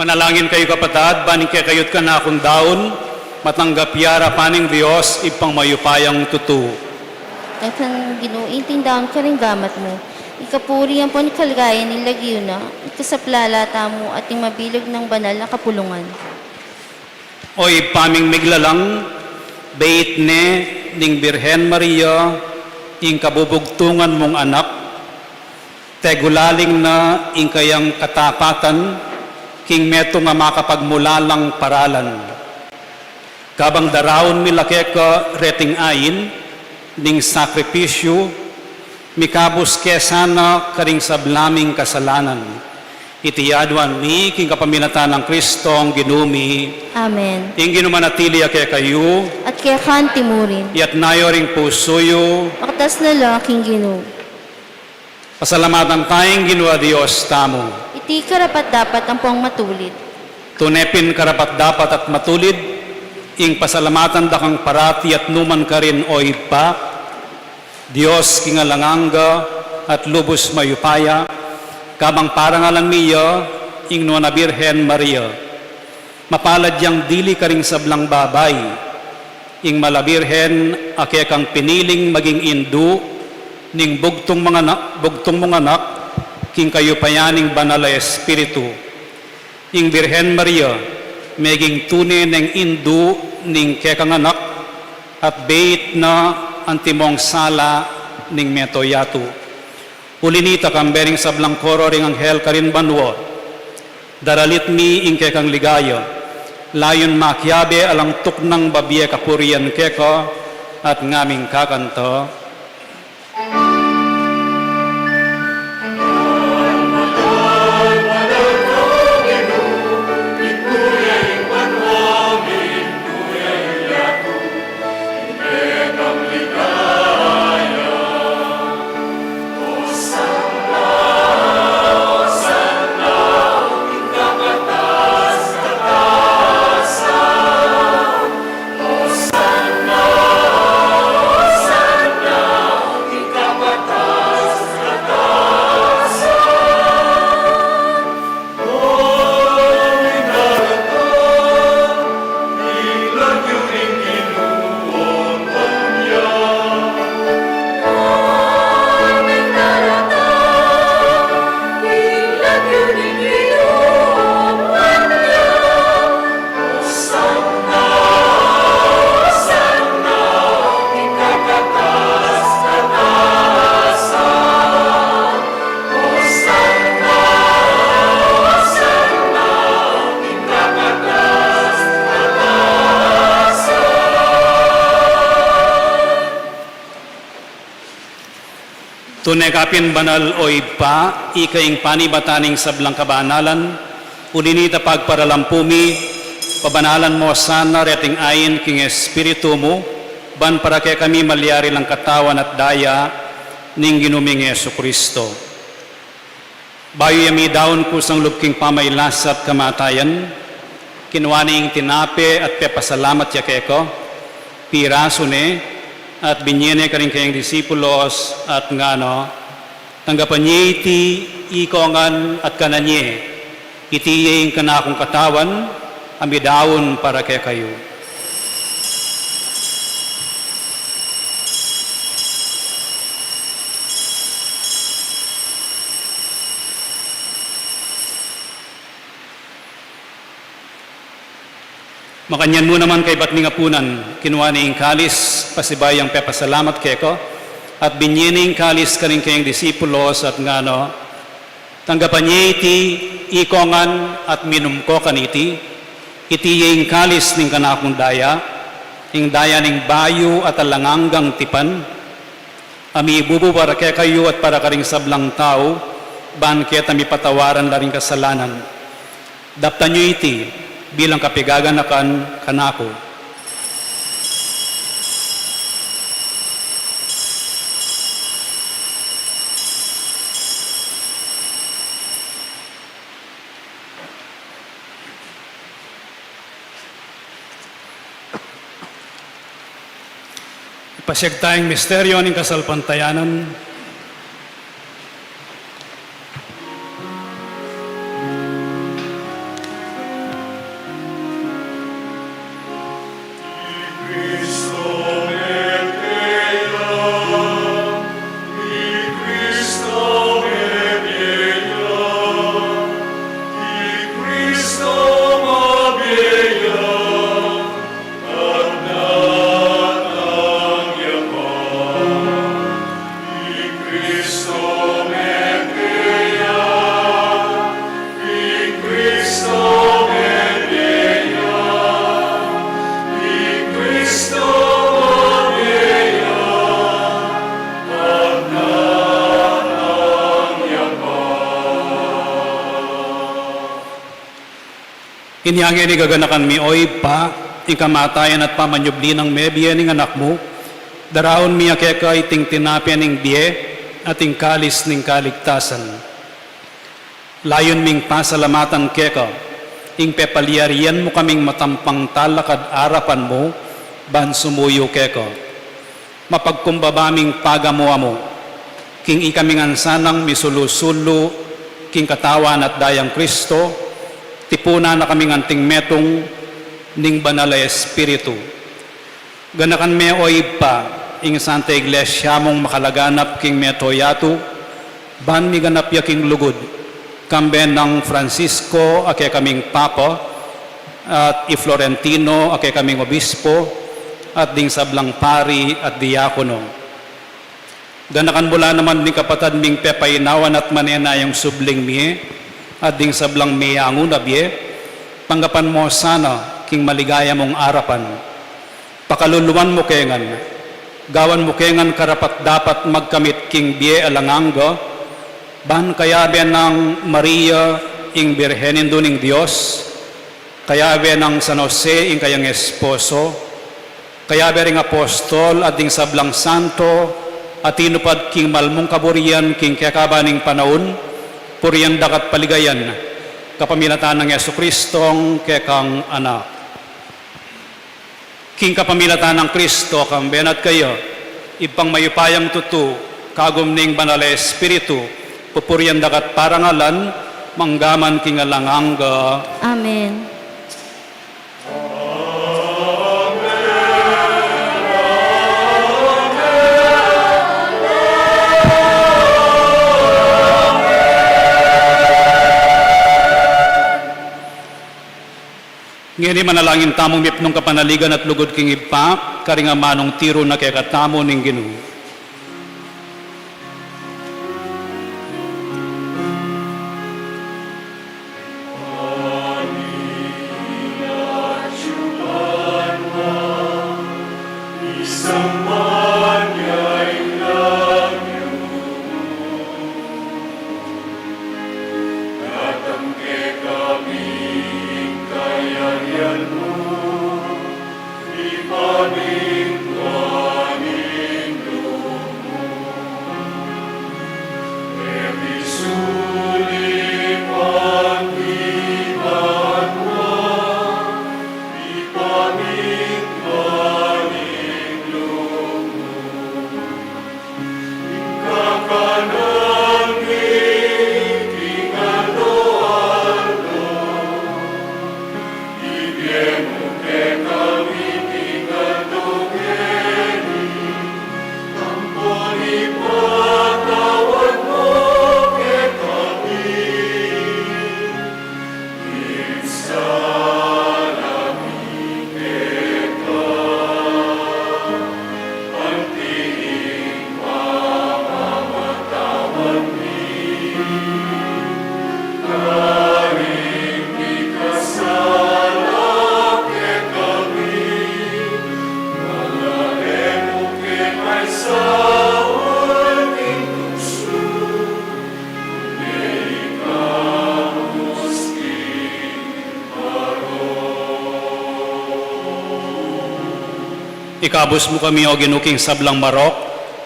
Manalangin kayu, kapatad, ban ing kekayu't kanakung daun matanggap ya arapan ning Dios, Ibpang mayupayang tutu. At ang Ginu, ing tindaun karing gamat mu, ikapuri ampon ikaligayan ning lagyu na, ikasaplala tamu at ing mabilug nang banal a kapulungan. O Ibpa ming miglalang, beit ne ning Birhen Maria ing kabubugtungan mung anak, tegulaling na ing kayang katapatan king metung a makapagmulalang paralan. Kabang daraun mi la keka reting ain ning sakripisyu, mikabus ke sana karing sabla ming kasalanan. Iti aduan mi king kapamilatan nang Kristong Ginu mi. Amen. Ing Ginu manatili ya kekayu. At keka mu rin. Itas yu ring pusu yu. Makatas na la king Ginu. Pasalamatan taya ing Ginu a Dios tamu. Iti karapat-dapat ampong matulid. Tune pin karapat-dapat at matulid ing pasalamatan da kang parati at nukarin man, O Ibpa, Dios king alang angga at lubus mayupaya, kabang parangalan mi ya ing Nuan a Birhen Maria. Mapalad yang dili karing sablang babai, ing Mala Birhen a kekang piniling maging indu ning bugtung mung ana-, bugtung mung anak king kayupayan ning Banal a Espiritu. Ing Birhen Maria meging tune neng indu ning kekang anak at beit na antimong sala ning meto yatu. Uli nita, kambe ring sablang koro ring anghel karin banua, daralit mi ing kekang ligaya, layun makiabe alang tuknang babie kapurian keka at ngaming kakanta. Tune ka pin banal, o Ibpa, ika ing panibatan ning sablang kabanalan. Uli nita, pagparalampu mi, pabanalan mo sana reting ain king Espiritu mu, ban para kekami malyari lang katawan at daya ning Ginu ming Jesucristo. Bayu ya midaun kusang lub king pamailas at kamatayan, kinua ne ing tinape at pepasalamat ya keka, pirasu ne, at binye ne karing kayang disipulos, at ngana, tanggapan ye iti ikongan at kanan ye, iti ya ing kanakung katawan, a midaun para kekayu. Makanyan mu naman kaybat ning apunan, kinua ne ing kalis, pasibayu yang pepasalamat keka, at binye ne ing kalis karing kayang disipulos, at ngana, tanggapan ye iti ikongan at minum ko kaniti, iti ya ing kalis ning kanakung daya, ing daya ning bayu at alang anggang tipan, a mibubu para kekayu at para karing sablang tau, ban keta mipatawaran la ring kasalanan. Daptan yu iti bilang kapigaganakan kanaku. Ipasiag taya ing misteryo ning kasalpantayanan. Inya ngeni gaganakan mi, O Ibpa, ing kamatayan at pamanyubli nang mebie ning Anak mu, daraun mi keka iting tinape ning bie at ing kalis ning kaligtasan. Layun ming pasalamatan keka ing pepalyarian mu kaming matampang talakad arapan mu ban sumuyu keka. Mapagkumbaba ming pagamu-amu king ikami ngan sanang misulu-sulu king Katawan at Dayang Kristo, tipunan na kami ngan anting metung ning Banal a Espiritu. Ganakan me, O Ibpa, ing Santa Iglesia mung makalaganap king mabilug a yatu, ban miganap ya king lugud, kambe nang Francisco a kekaming Papa, at i Florentino a kekaming Obispo, at ding sablang pari at diakono. Ganakan mu la naman ding kapatad ming pepainawan at manenayang subling mie, at ding sablang meangu na bie, tanggapan mu sana king maligaya mung arapan. Pakaluluan mu ke ngan, gawan mu ke ngan karapat-dapat magkamit king bie alang angga, ban kayabe nang Maria, ing Birhen Indu ning Dios, kayabe nang San Jose, ing kayang esposo, kayabe ring apostol at ding sablang santo a tinupad king malmung kaburian king kekaban ning panaun, purian da ka at paligayan kapamilatan nang Jesucristong kekang Anak. King kapamilatan nang Kristo, kambe na at kaya, Ibpang mayupayang tutu, kagum ning Banal a Espiritu, pupurian da ka at parangalan, mangga man king alang angga. Amen. Ngeni manalangin tamung mipnung kapanaligan at lugud king Ibpa, karing amanung tiru na kekatamu ning Ginu. Datang kekami ing kayarian mu, ipamintun ing lub mu, keti sulip anti banua, ipamintun ing lub mu. Ikabus mu kami, O Ginu, king sablang marok,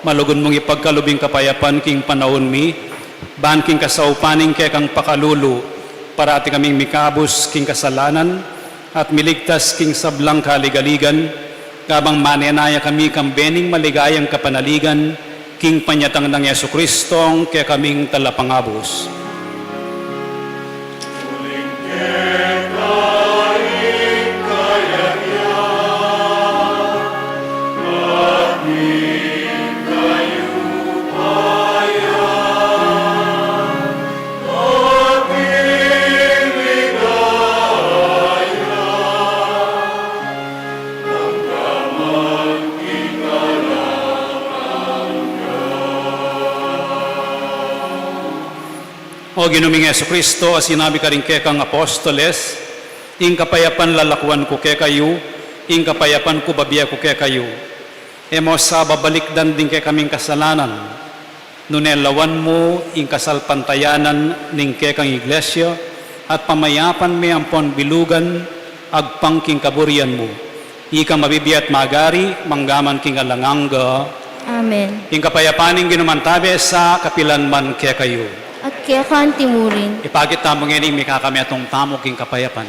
malugud mung ipagkalub ing kapayapan king panaun mi, ban king kasaupan ning kekang pakalulu, parati kaming mikabus king kasalanan, at miligtas king sablang kaligaligan, kabang manenaya kami kambe ning maligayang kapanaligan, king panyatang nang Jesucristong kekaming Talapangabus. O Ginu ming Jesucristo, a sinabi karing kekang apostoles, ing kapayapan lalakuan ku kekayu, ing kapayapan ku babie ku kekayu. E mu sa babalikdan ding kekaming kasalanan, nune lawan mu ing kasalpantayanan ning kekang Iglesia, at pamayapan me ampon bilugan agpang king kaburian mu. Ika mabibie at magari, mangga man king alang angga. Amen. Ing kapayapan ning Ginu mantabe sa kapilan man kekayu. At keka antimurin. Ipakit tamu ngeni ing mikakametung tamu king kapayapan.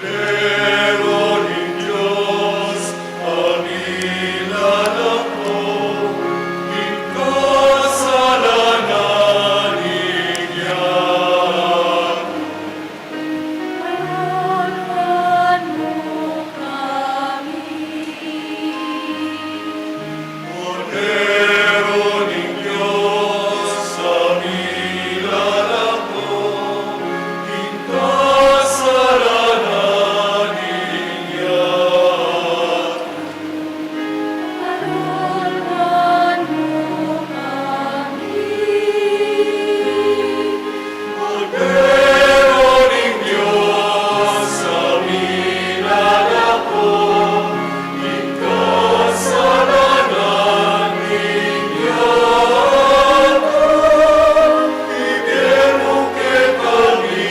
Kordero ning Dios, a milalako king kasalanan ning yatu. Pakaluluan mu kami. Kordero ning Dios, a milalako king kasalanan ning yatu. Pakaluluan mu kami. Kordero ning Dios, a milalako king kasalanan ning yatu, ibie mu kekami,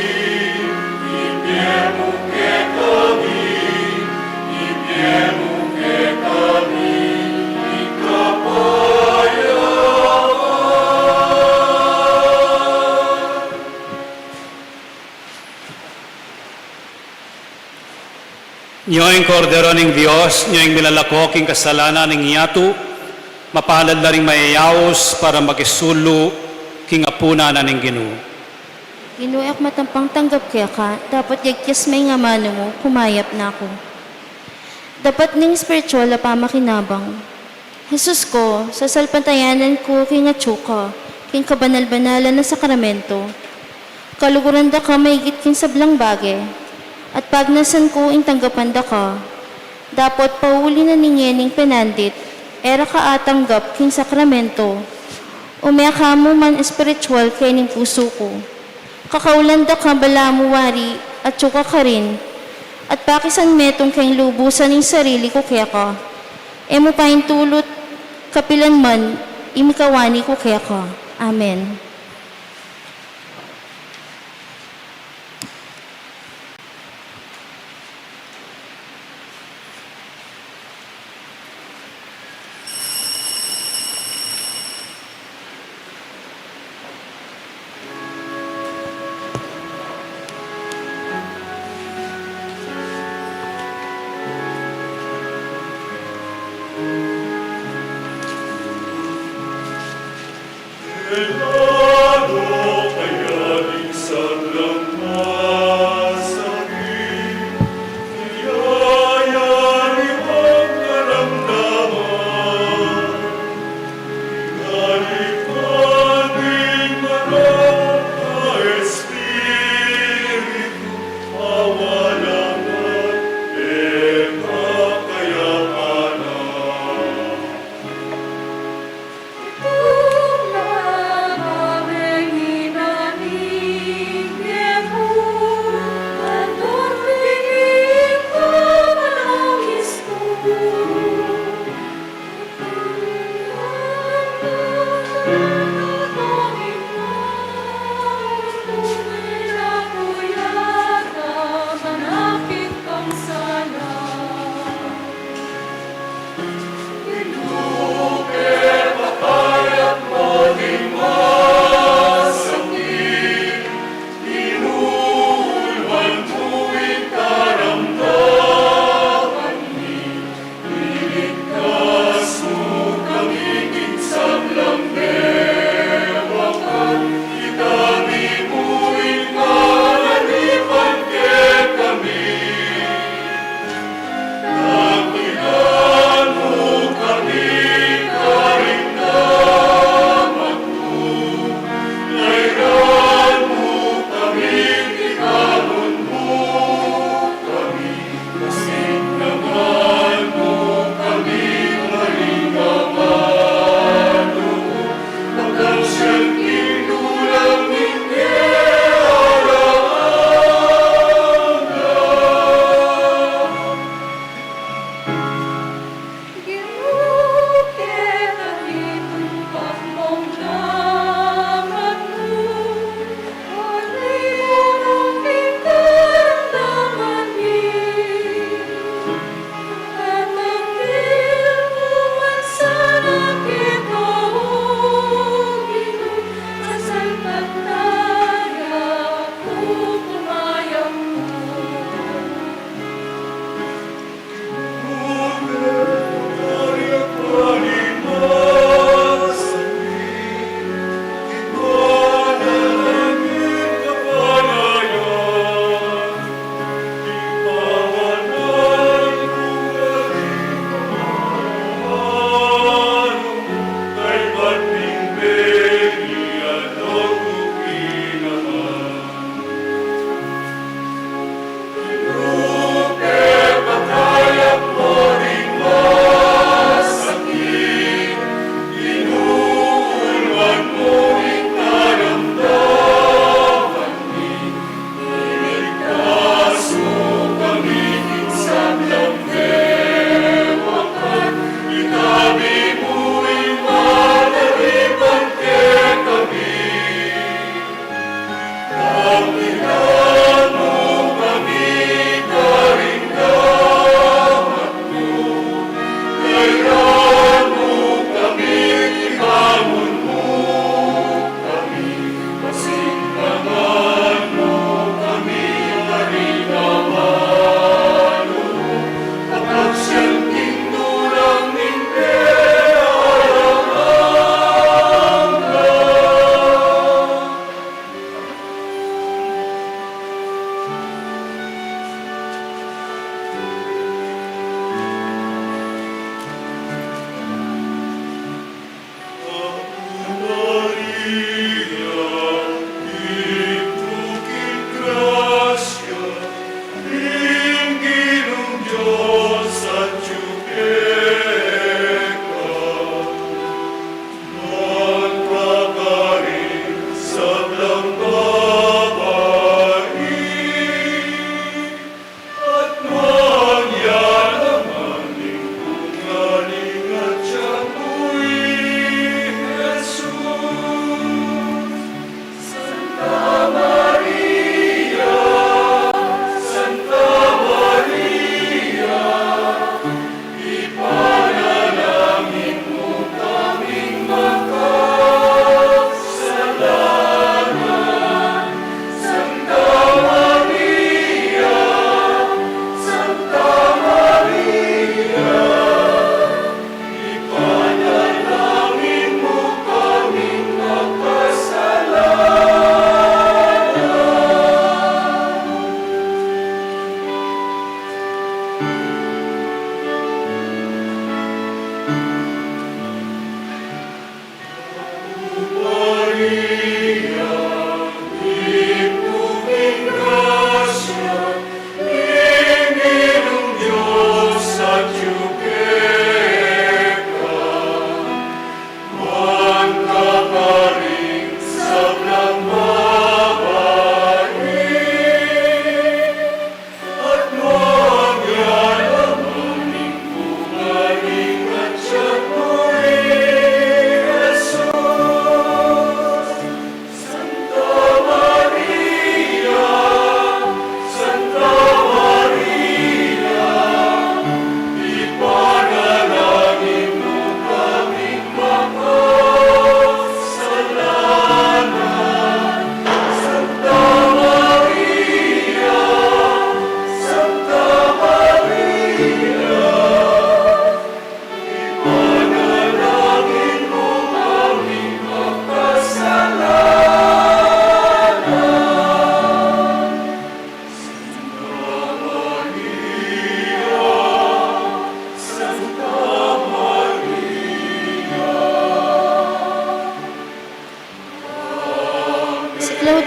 ibie mu kekami, ibie mu kekami ing kapayapan. Nyo ing Kordero ning Dios, nyo ing milalako king kasalanan ning yatu, mapalad la ring mayayaus para makisulu king apunan na ning Ginu. Ginu, e ku matampang tanggap keka, dapot yagkas me ing amanu mu, kumayap na ku. Dapat ning espiritual a pamakinabang. Jesus ko, sasalpantayanan ku king atsu ka, king kabanal-banalan a sakramento. Kaluguran da ka maigit king sablang bage, at pagnasan ku ing tanggapan da ka. Dapot pauli na ning ngening penandit, e ra ka atanggap king sakramento. Ume ka mu man espiritual kening pusu ku. Kakaulan da ka balamu wari, atsu ka karin, at pakisan metung keng lubusan ing sarili ku keka. E mu paintulut kapilan man ing mikawani ku keka. Amen.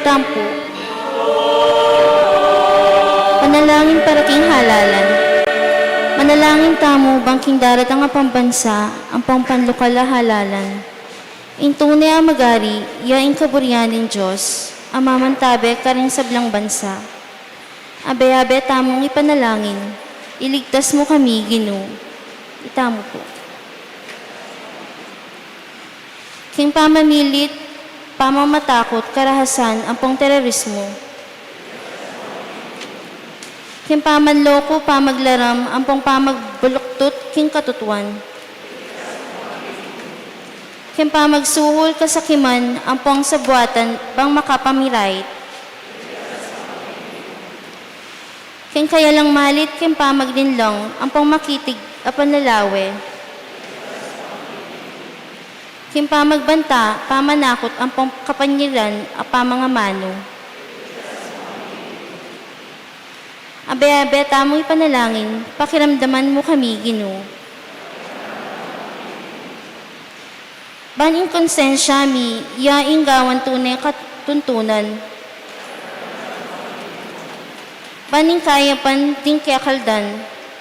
Tampu. Panalangin para king halalan. Manalangin tamu bang king daratang a pambansa ampong panlokal a halalan, ing tune a magari ya ing kaburian ning Dios a mamantabe karing sablang bansa. Abe-abe tamung ipanalangin, iligtas mu kami, Ginu. Itamu pu. King pamamilit, pamamatakut, karahasan, ampong terorismu. King pamanloko, pamaglaram, ampong pamagbuluktut king katutuan. King pamagsuhul, kasakiman, ampong sabuatan bang makapamirait. King kayalang malit, king pamaglinlang, ampong makitig a panlalawe. King pamagbanta, pamanakut, ampong kapanyiran a pamangamanu. Abe-abe tamung ipanalangin, pakiramdaman mu kami, Ginu. Ban ing konsensya mi, ya ing gawan tune katuntunan. Ban ing kayapan ding kekaldan,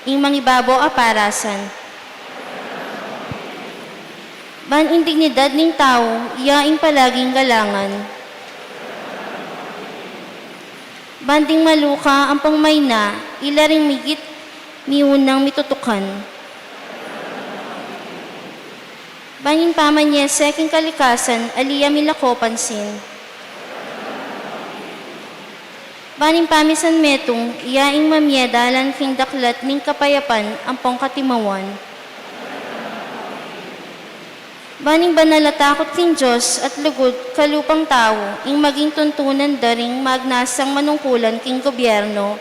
ing mangibabo a parasan. Ban ing dignidad ning tau, ya ing palaging galangan. Ban ding maluka ampong maina, ila ring migit miunang mitutukan. Ban ing pamanyese king kalikasan, ali ya milako pansin. Ban ing pamisan metung, ya ing mamie dalan king daklat ning kapayapan ampong katimawan. Ban ing banal a takut king Dios at lugud kalupang tau, ing maging tuntunan da ring magnasang manungkulan king gobyerno.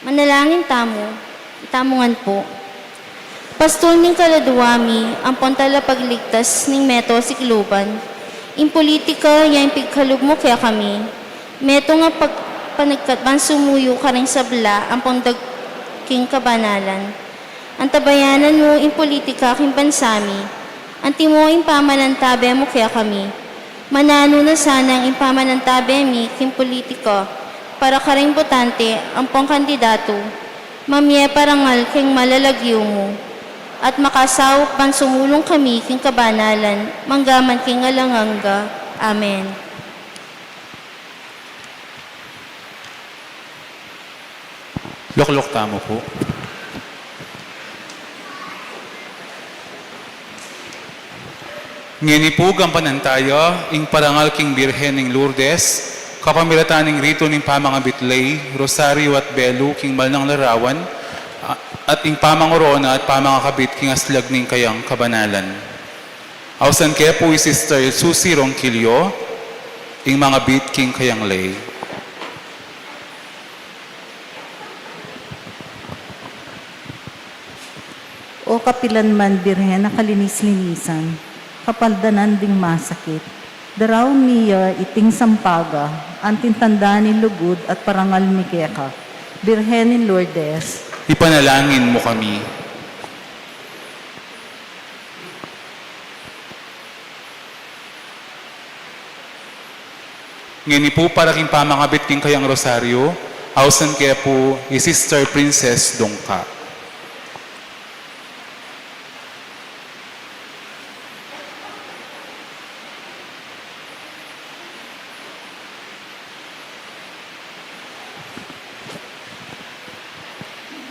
Manalangin tamu, itamu ngan pu. Pastul ning kaladua mi, ampon talapagligtas ning meto sikluban. Ing pulitika, ya ing pigkalub mu kekami. Metung a pag-, panagkat ban sumuyu karing sabla, ampon daging kabanalan. Antabayanan mu ing pulitika king bansa mi. Antimo ing pamanantabe mu kekami. Mananu na sanang ing pamanantabe mi king pulitika para karing botante ampong kandidatu, mamie parangal king malalagyu mu, at makasaup ban sumulung kami king kabanalan, manggaman king alang angga. Amen. Lukluk tamu pu. Ngeni pu, gampanan taya ing parangal king Birhen ning Lourdes, kapamilatan ning ritu ning pamangabit ley, rosaryu at belu king mal nang larawan, a-, at ing pamangorona at pamangakabit king aslag ning kayang kabanalan. Ausan ke pu i Sister Susie Ronquillo, ing mangabit king kayang ley. O kapilan man Birhen a kalinis-linisan, kapaldanan ding masakit, daraun mi ya iting sampaga, anting tanda ning lugud at parangal mi keka, Birhen ning Lourdes. Ipanalangin mu kami. Ngeni pu, para king pamangabit king kayang rosaryu, ausan ke pu i Sister Princess Dungka.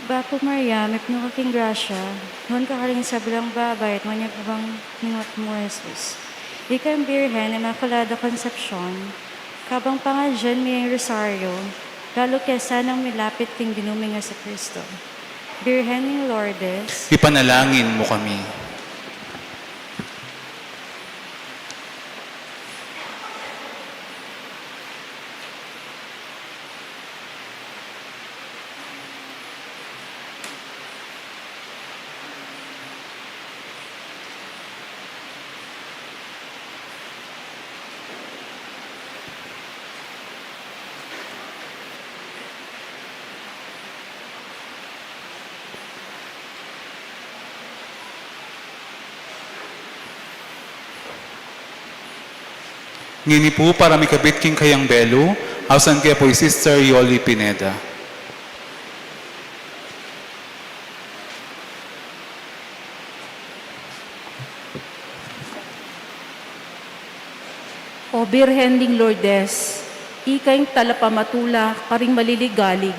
Bapu Maria, mipnu ka king grasya, nuan ka karing sablang babai, at nuan ya pu ing binunga ning atian mung i Jesus. Ika ing Birhen Inmaculada Concepcion, kabang pangadyan mi ing rosaryo, lalu ke sanang milapit king Ginu ming Jesucristo. Birhen ning Lourdes. Ipanalangin mu kami. Ngeni pu para mikabit king kayang belu, ausan ke pu i Sister Yoli Pineda. O Birhen ning Lourdes, ika ing talapamatula karing maliligalig,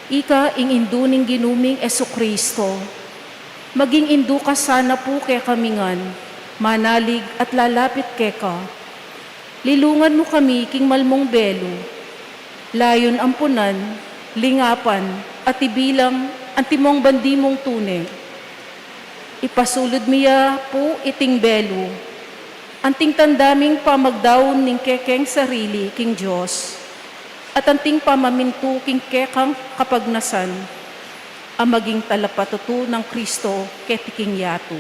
ika ing indu ning Ginu ming Jesucristo, maging indu ka sana pu kekami ngan, manalig at lalapit keka. Lilungan mu kami king malmung belu, layun ampunan, lingapan, at ibilang antimong bandi mung tune. Ipasulud mi ya pu iting belu, anting tanda ming pamagdaun ning kekeng sarili king Dios, at anting pamamintu king kekang kapagnasan, a maging talapatutu nang Kristo keti king yatu.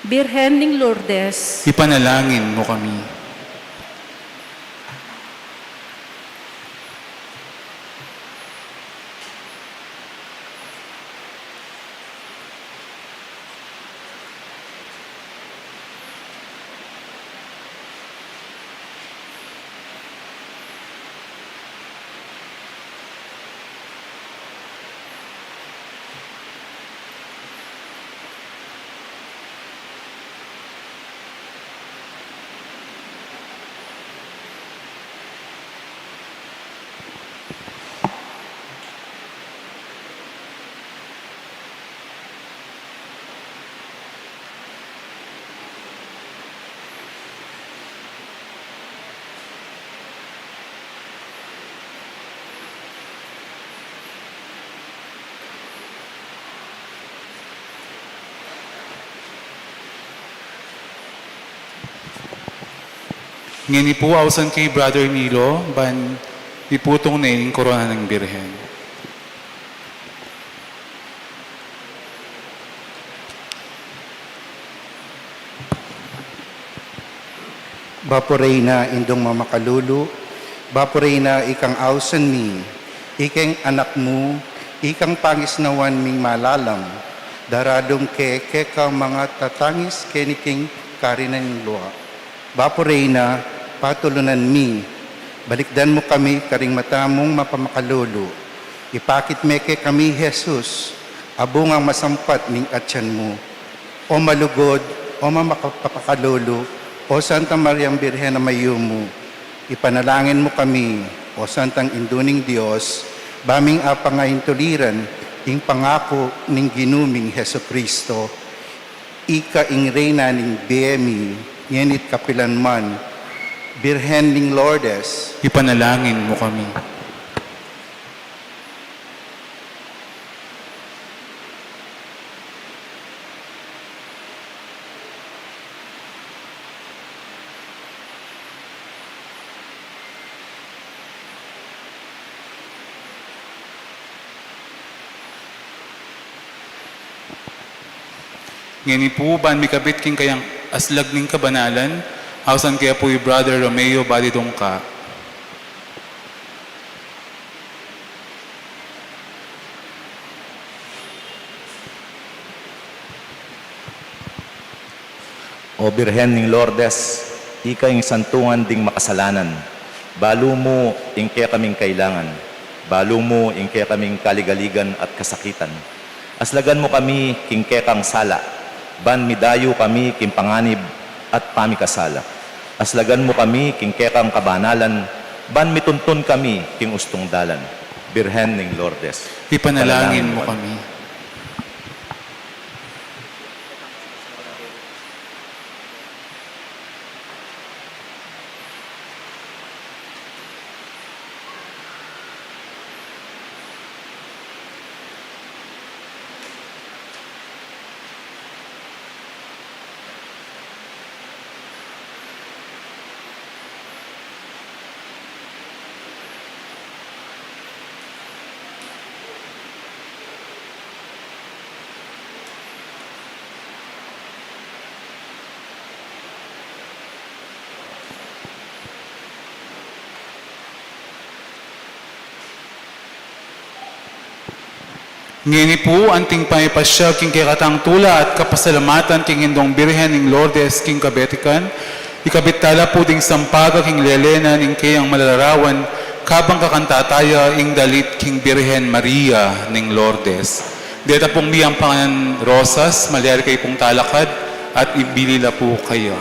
Birhen ning Lourdes. Ipanalangin mu kami. Ngeni pu ausan ke i Brother Nilo, ban iputung ne ing korona ning Birhen. Bapu Reyna, indung mamakalulu, Bapu Reyna, ikang ausan mi, ikeng anak mu, ikang pangisnawan ming malalam, daradung ke keka mangatatangis keni king karinan lua. Bapu Reyna, patulunan mi, balikdan mu kami karing mata mung mapamakalulu. Ipakit me kekami i Jesus, a bungang masampat ning atian mu. O malugud, o mapamakalulu, o Santa Mariang Birhen a mayumu, ipanalangin mu kami, o Santang Indu ning Dios, ba ming apangaintuliran ing pangaku ning Ginu ming Jesucristo. Ika ing Reyna ning bie mi, ngeni't kapilan man. Birhen ning Lourdes. Ipanalangin mu kami. Ngeni pu, ban mikabit king kayang aslag ning kabanalan, ausan ke pu i Brother Romeo Balidongka. O Birhen ning Lourdes, ika ing santungan ding makasalanan, balu mu ing kekaming kailangan, balu mu ing kekaming kaligaligan at kasakitan. Aslagan mu kami king kekang sala, ban midayu kami king panganib at pamikasala. Aslagan mu kami king kekang kabanalan, ban mituntun kami king ustung dalan. Birhen ning Lourdes. Ipanalangin mu kami. Ngeni pu, anting pamipasiag king kekatang tula at kapasalamatan king Indung Birhen ning Lourdes king kabetikan, Ikabit tala pu ding sampaga king lele na ning keyang malarawan, kabang kakanta taya ing dalit king Birhen Maria ning Lourdes. Deta pung miyang pangan rosas, malyari kayu pung talakad, at ibili la pu kaya.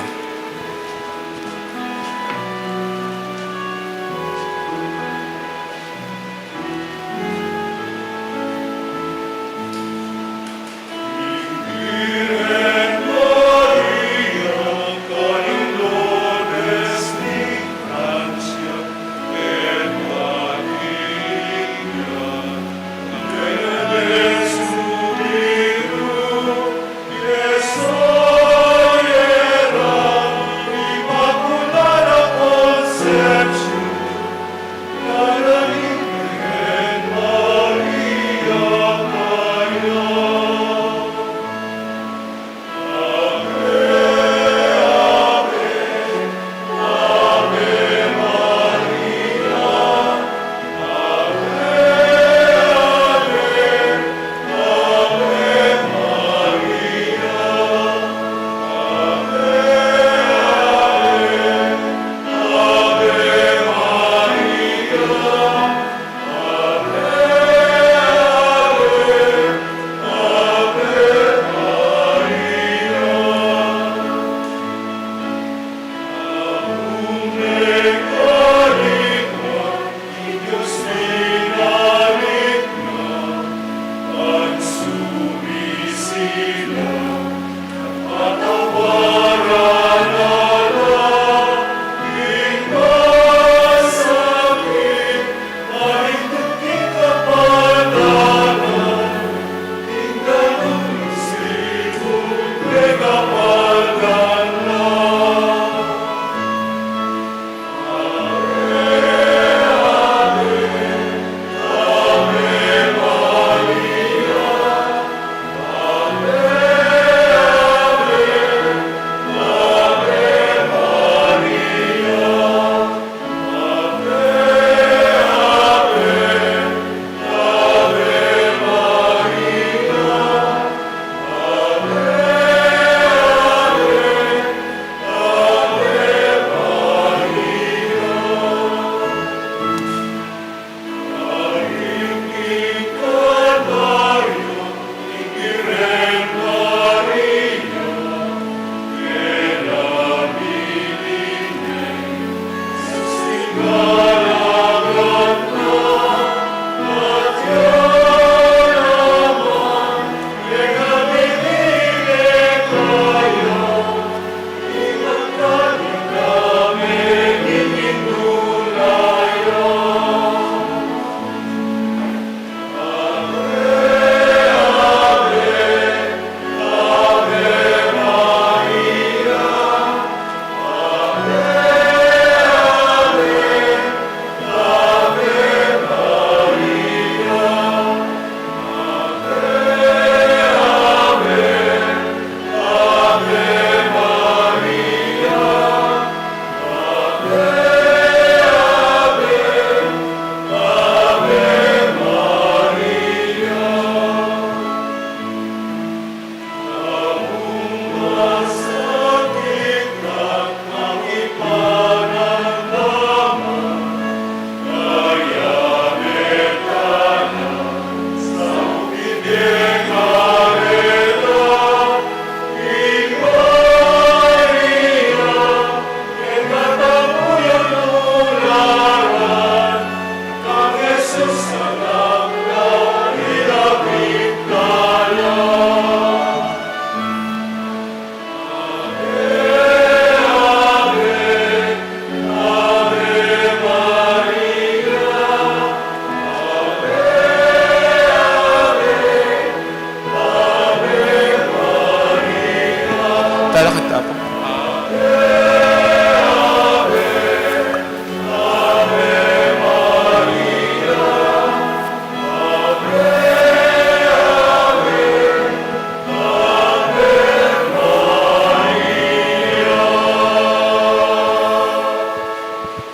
Talakad ta pu.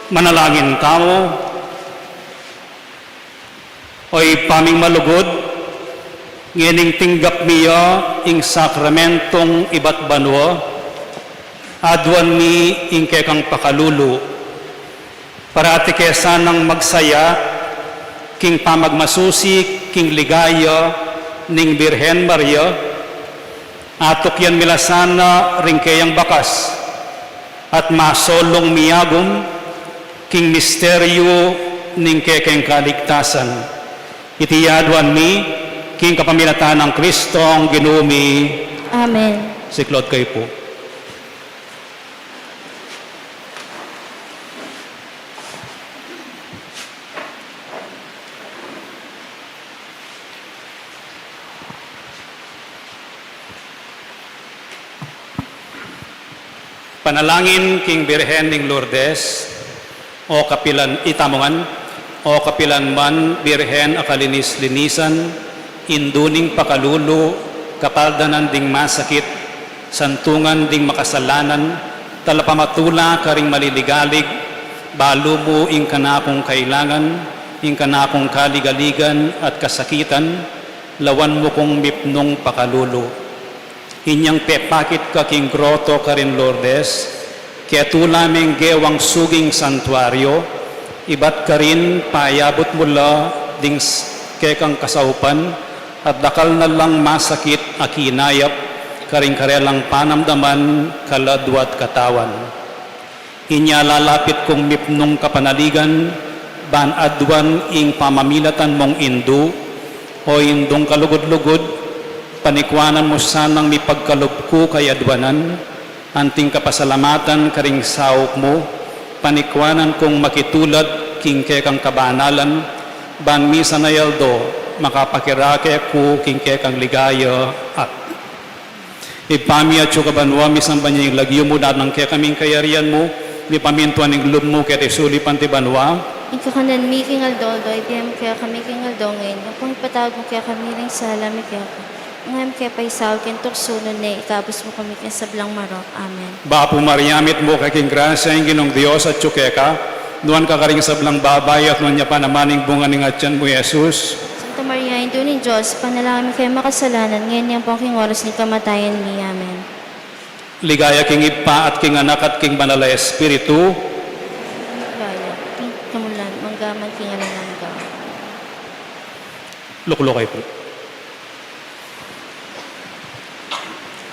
Manalangin tamu. O Ibpa ming malugud, ngening tinggap mi ya ing sakramentong ibat banua, Aduan mi ing kekang pakalulu. Parati ke sanang magsaya king pamagmasusi king ligaya ning Birhen Maria, atukyan mi la sana ring keyang bakas at masolung miyagum king misteryu ning kekeng kaligtasan. Iti aduan mi king kapamilatan nang Kristong Ginu mi. Amen. Siklaud kayu pu. Panalangin king Birhen ning Lourdes. O kapilan, itamu ngan, o kapilan man Birhen a kalinis-linisan, indu ning pakalulu, kapaldanan ding masakit, santungan ding makasalanan, talapamatula karing maliligalig, balu mu ing kanakung kailangan, ing kanakung kaligaligan at kasakitan, lawan mu kung mipnung pakalulu. Inyang pepakit ka king groto karin Lourdes, ketula meng gewang suging santuario, ibat karin payabut mu la ding s-, kekang kasaupan, at dakal na lang masakit a kinayap karing karelang panamdaman, kaladwa at katawan. Inya lalapit kung mipnung kapanaligan, ban aduan ing pamamilatan mung indu, o indung kalugud-lugud, panikuanan mu sanang mipagkalub ku kayaduanan, anting kapasalamatan karing saup mu, panikuanan kung makitulad king kekang kabanalan, ban misan a aldo makapakirake ku king kekang ligaya at Ibpa mi, atsu ka banua, misamban ya ing lagyu mu, datang kekami ing kayarian mu, mipamintuan ing lub mu keti sulip anti banua. Ing kakanan mi king aldo-aldo ibie mu kekami king aldo ngeni, ampong ipatawad mu kekami ring sala mi keka, nune e mu ke paisaul king tuksu, nune ikabus mu kami king sablang marok. Amen. Bapu Maria, mitmu ka king grasya, ing Ginung Dios atsu keka, nuan ka karing sablang babai, at nuan ya pa naman ing bunga ning atian mu, i Jesus. Santa Maria, Indu ning Dios, ipanalangin mu keng makasalanan, ngeni ampong king oras ning kamatayan mi. Amen. Ligaya king Ibpa, at king Anak, at king Banal a Espiritu. Ligaya king kamulan, mangga man king alang angga. Lukluk kayu pu.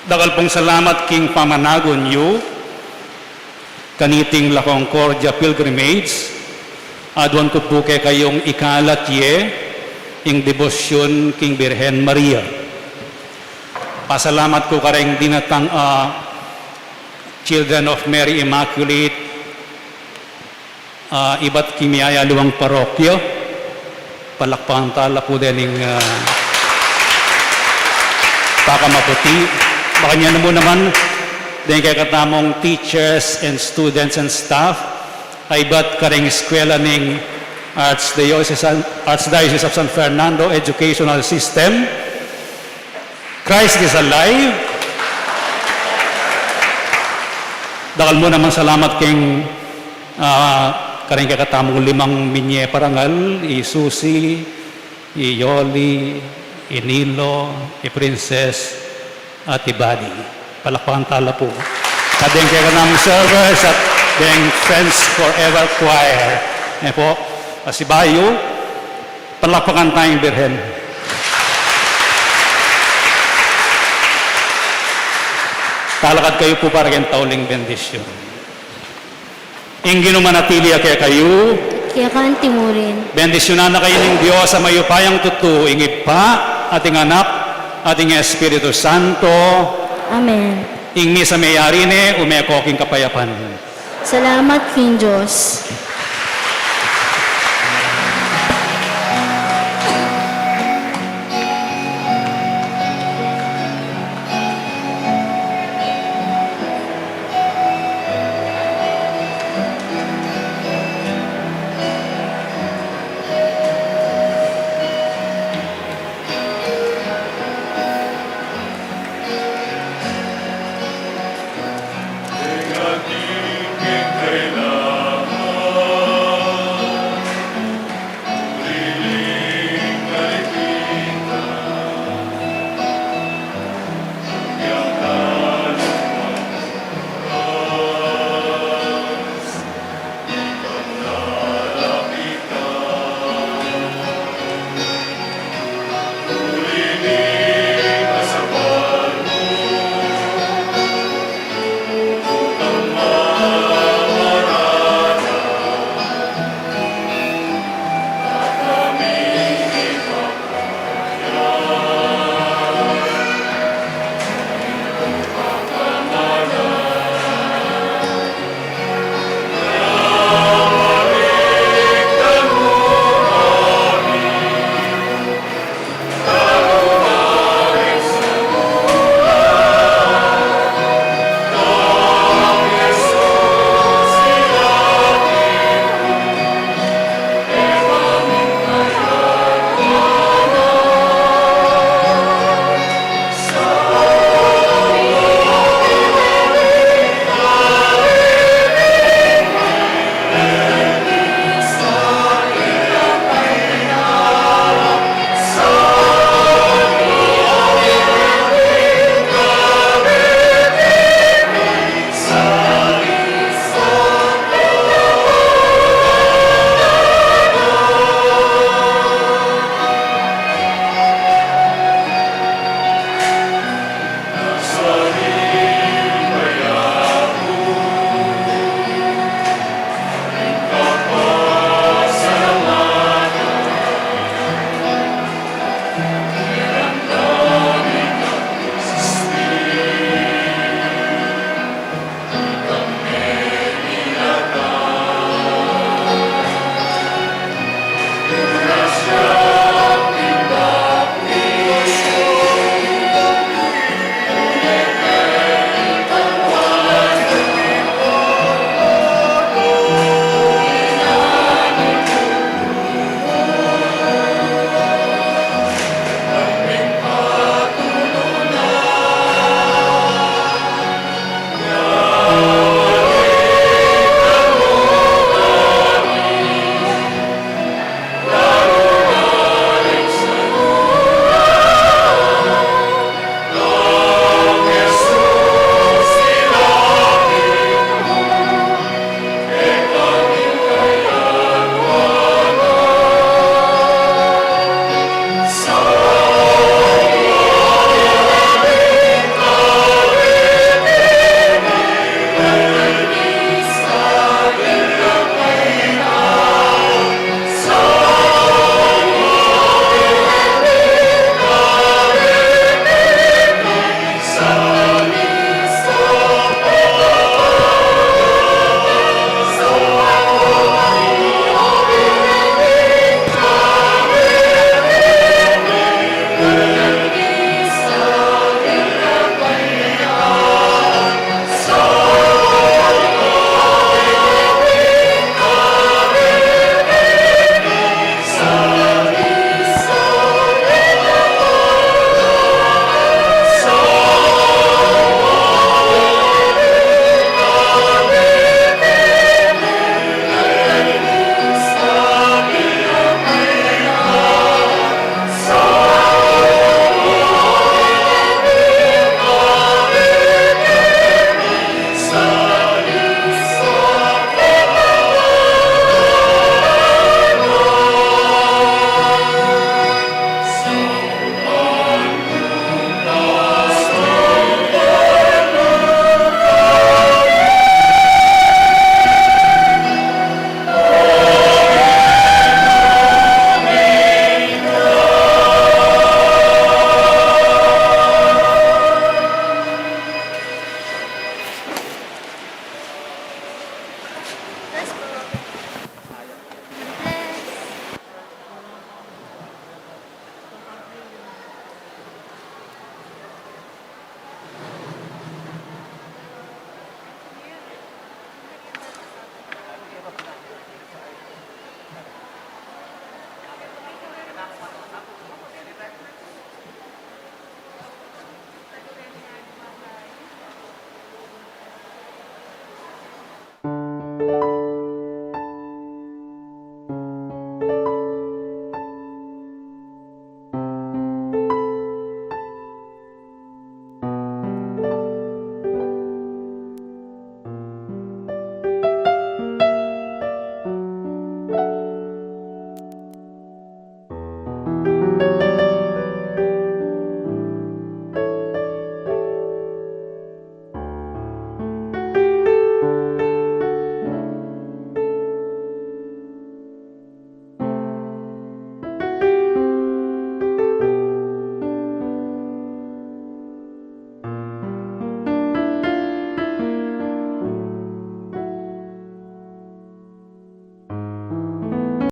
Dakal pung salamat king pamanagun yu kaniting La Concordia Pilgrimage. Aduan ku pu kekayung ikalat ye ing debosyun king Birhen Maria. Pasalamat ku kareng dinatang a Children of Mary Immaculate, ah, ibat king miyayaliwang parokya. Palakpakan tala pu dening, ah, pakamaputi. Makanyan mu naman deng kekatamung teachers and students and staff, a ibat kareng eskwela ning Archdiocese, Archdiocese of San Fernando Educational System. Christ is alive. Dakal mu namang salamat keng, ah, kareng kekatamung limang minye parangal, i Susie, i Yoli, i Nilo, i Princess, at i Buddy. Palakpakan tala pu. At deng kekatamung servers at deng Friends Forever Choir. Yan pu, pasibayu, palakpakan taya ing Birhen. Talakad kayu pu para keng tauling bendisyun. Ing Ginu manatili ya kekayu. Keka anti murin. Bendisyunan na kayu ning Dios a mayupayang tutu, ing Ibpa, at ing Anak, at ing Espiritu Santo. Amen. Ing misa meyari ne, ume ko king kapayapan. Salamat king Dios.